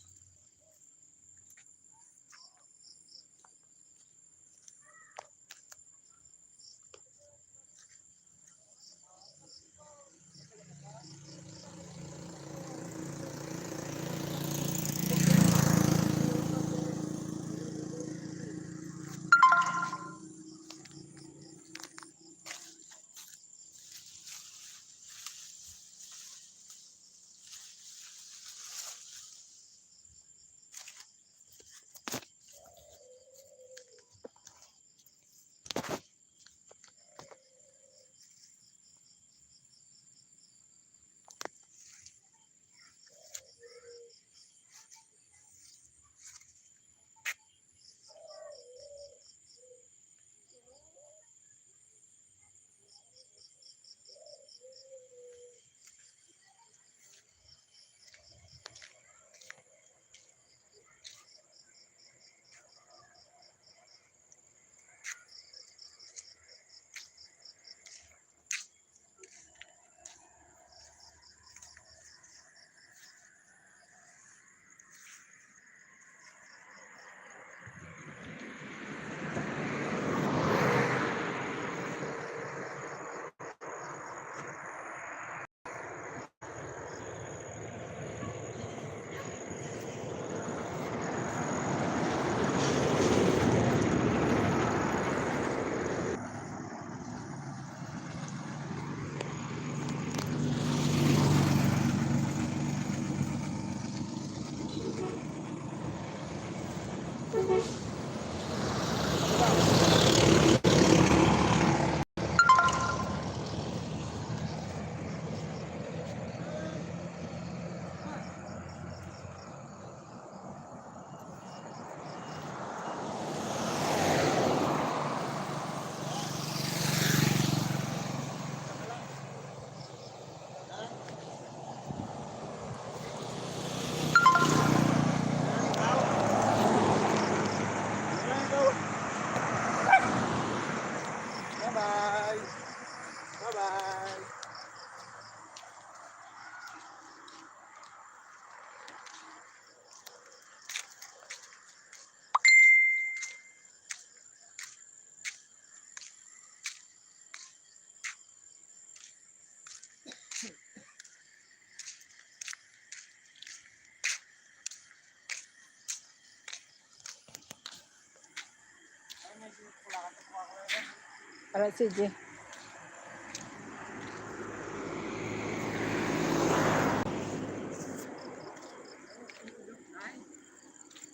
Tara, sige.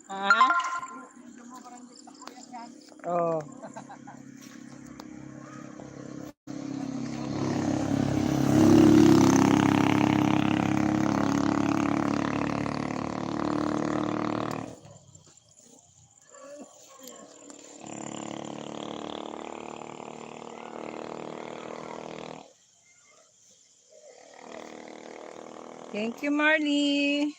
Ha? Oh. Thank you, Marley.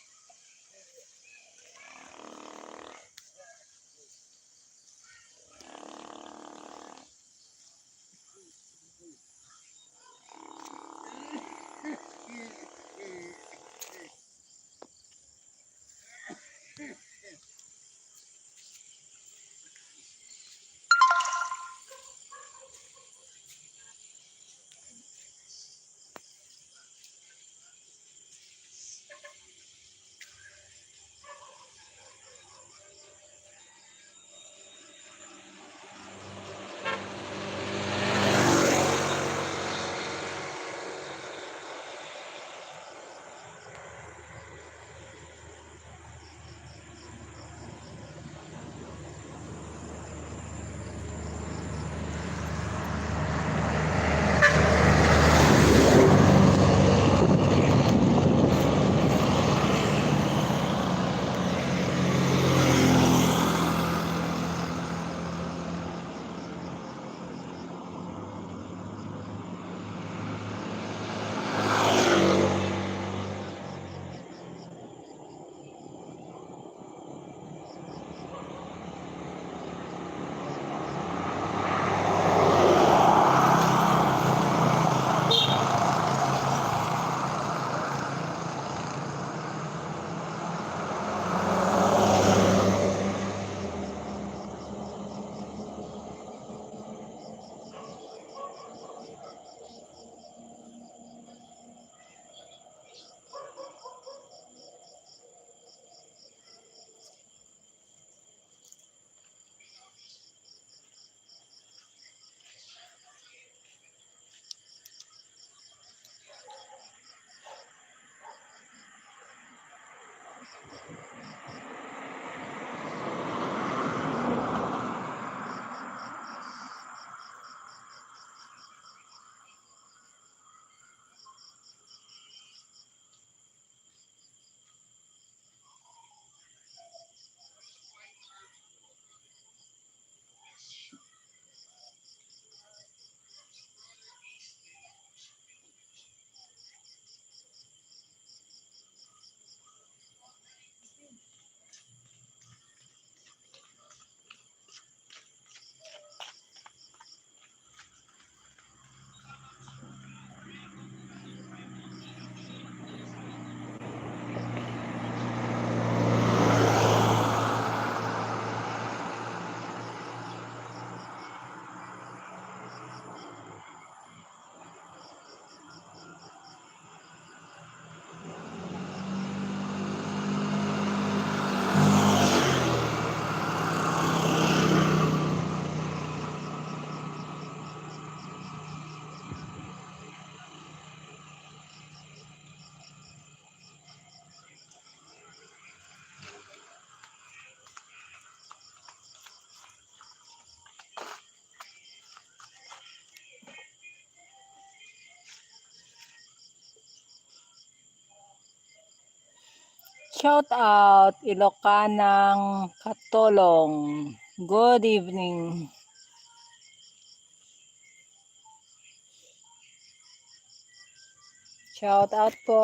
Shout out, Ilocanang Katulong. Good evening. Shout out po.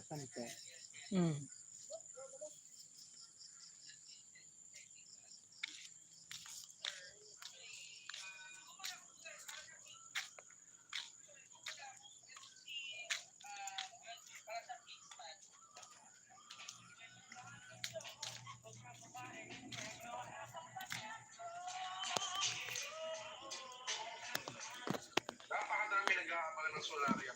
Sante. Mm. Napakadami nag-aabang ng Solaria.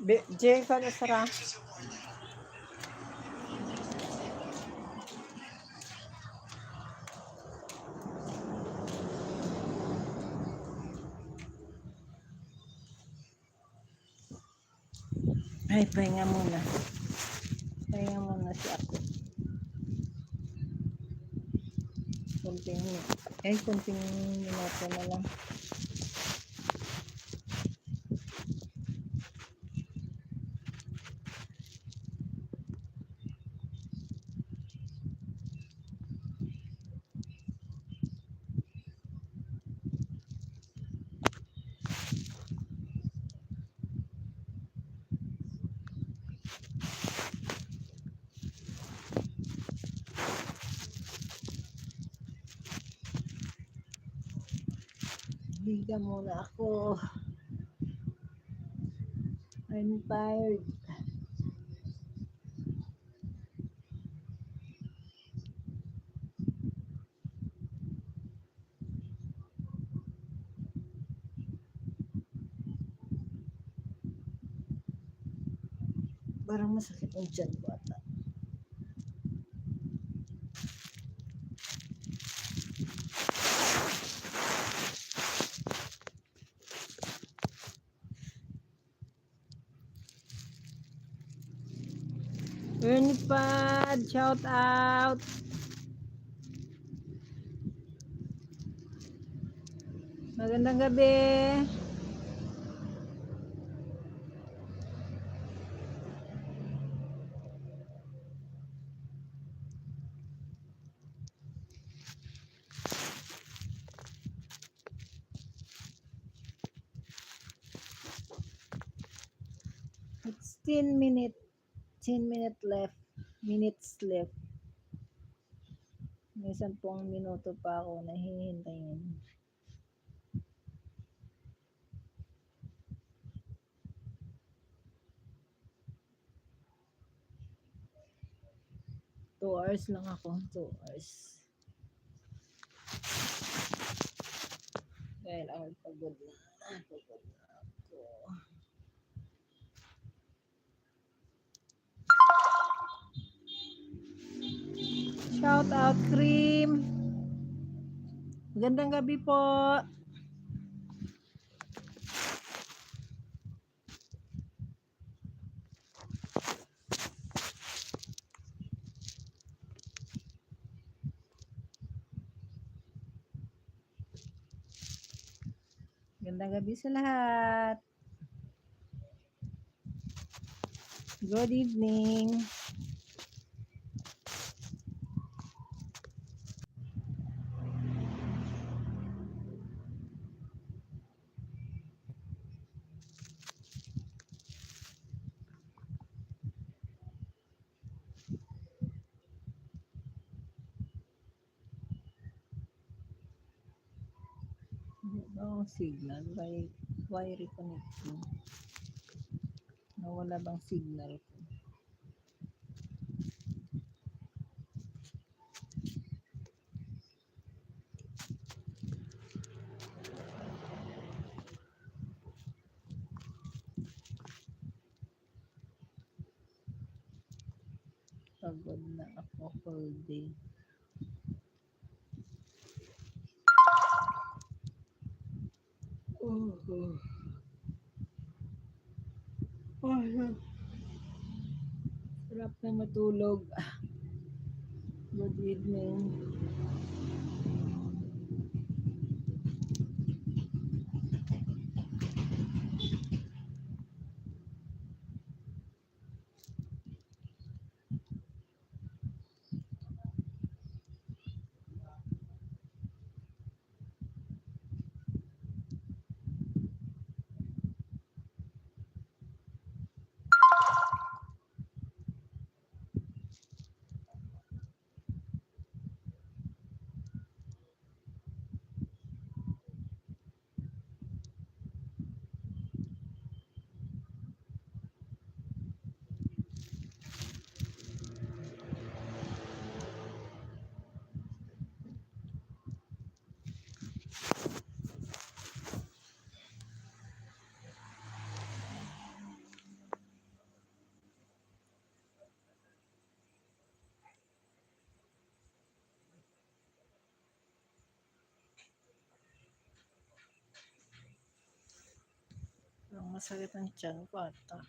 Be-, Jay, kano sara? Ay, pahinga muna. Pahinga muna si ako. Konting mi-, ay, konting minuto na lang. Higa muna ako. I'm tired. Parang masakit ang tiyan ko ata. Ernie Pad, shout out. Magandang gabi. It's ten minute, ten minute left, minutes left. May sampung minuto pa ako nahihintayin. Two hours lang ako, two hours. Dahil ako pagod na, pagod na ako. Shout out, Cream. Magandang gabi po. Magandang gabi sa lahat. Good evening. Ano ba ang signal? Why, why reconnecting? Nawala bang signal ko? Pagod na ako, whole day. Oh, oh. Oh, sarap na matulog. Good evening. Parang masakit ang tiyan ko ata.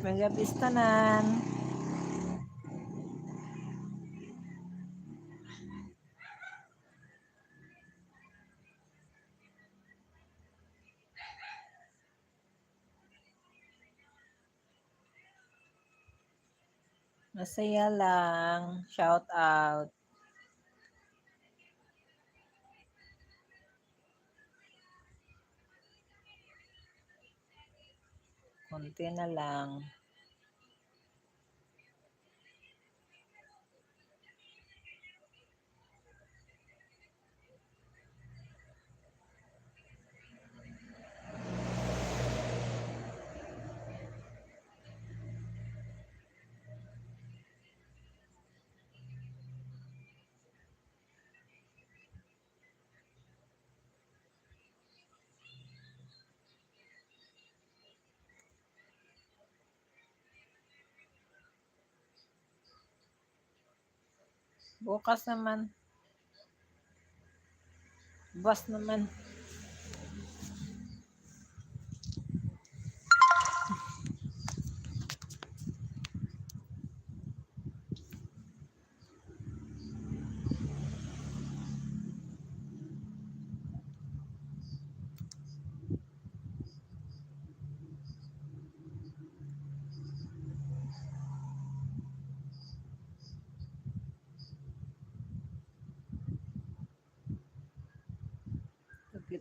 Mga bistanan. Masaya lang. Shout out. Konti na lang. Bukas naman. Bukas naman.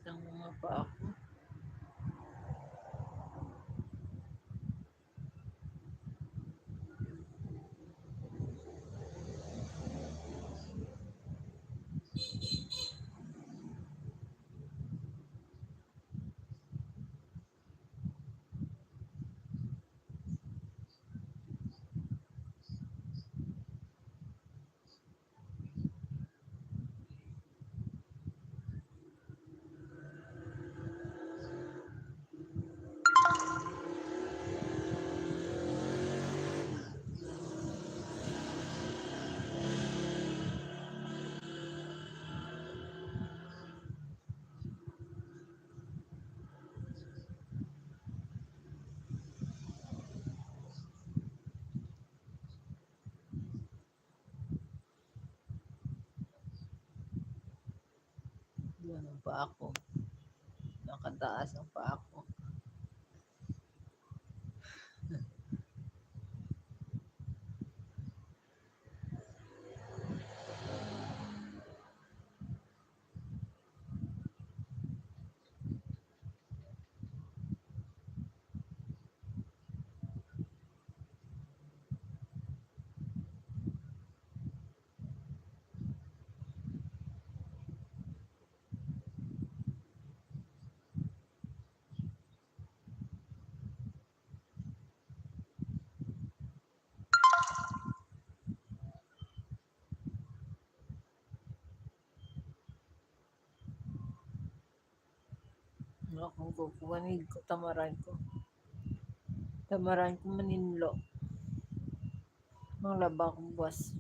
Ang mga paa ko. Yan ang paa ko. Nakataas ang paa ko. Nga akong kukuha ni ko, tamaran ko. Tamaran ko maninlo. Manglaba akong buwas.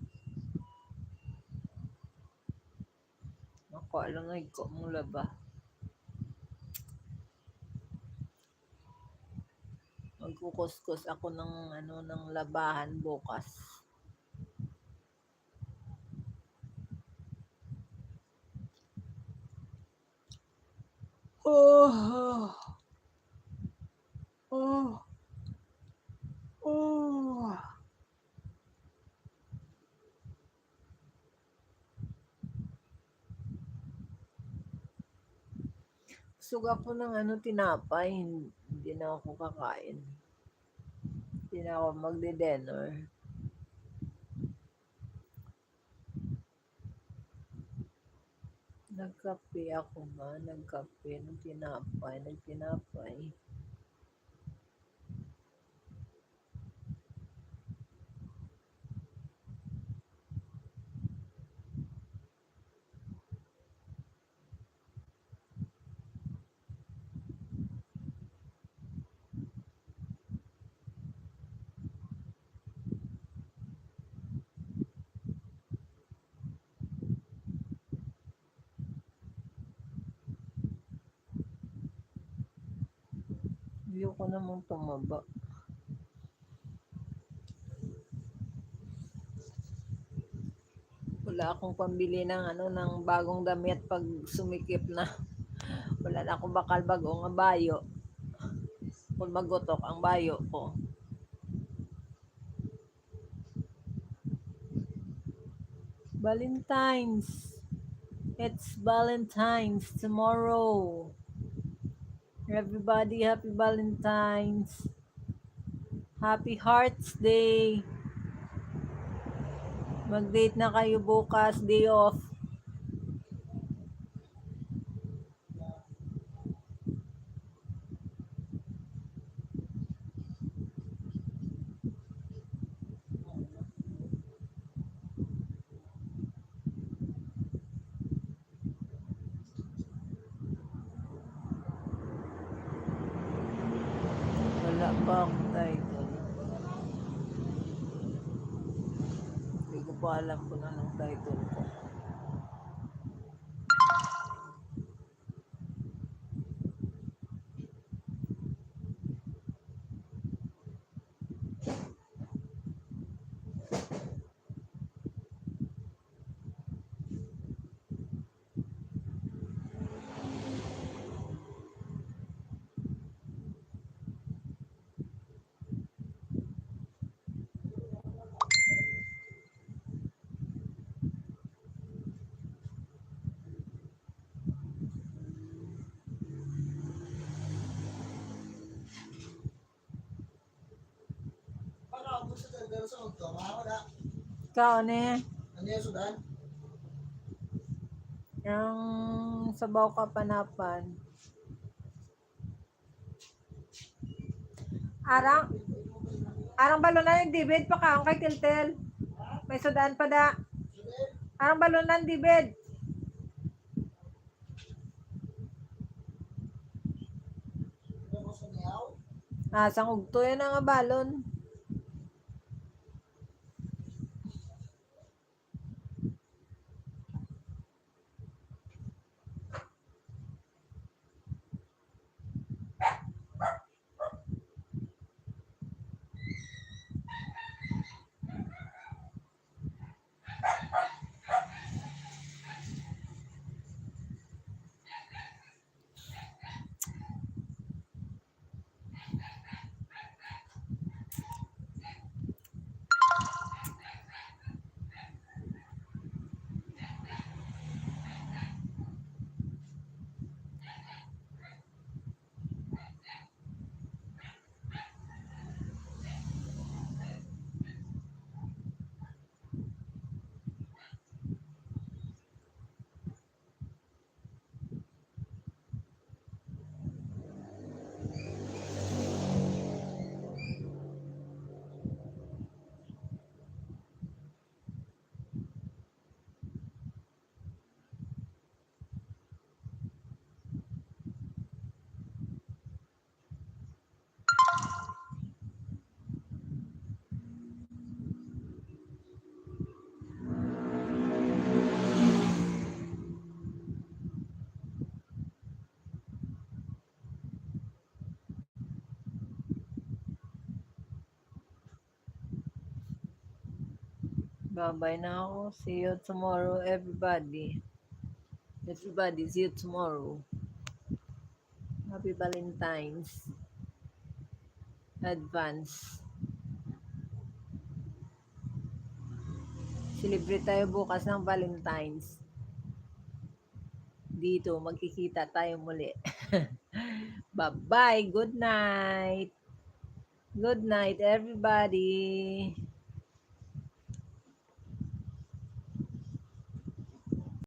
Makuha lang ay ko mong laba. Magkukuskus ako ng, ano, ng labahan bukas. Oh. Oh. Oh. Busog ako ng, ano, tinapay. Hindi na ako kakain. Hindi na ako magdi-dinner. Nagkape ako, ma. Nagkape. Nagtinapay. Nagtinapay. Ayoko namang tumaba. Wala akong pambili ng, ano, ng bagong damit pag sumikip na. Wala na akong bakal bago nga bayo. Kung magutok ang bayo ko. Valentine's. It's Valentine's tomorrow. Everybody, happy Valentine's. Happy Hearts Day. Mag-date na kayo bukas, day off. Wala pa akong title. Hindi ko pa alam kung anong title ko. Ikaw, ne? Ang sabaw ka panapan. Arang, arang balunan ni David, pakaon kay Tiltil. May sudan pa da. Arang balunan, David. Ah, sang ugto yan nga balon. Babay na ako. See you tomorrow, everybody. Everybody, see you tomorrow. Happy Valentine's. Advance. Celebrate tayo bukas ng Valentine's. Dito, magkikita tayo muli. Bye-bye. Good night. Good night, everybody.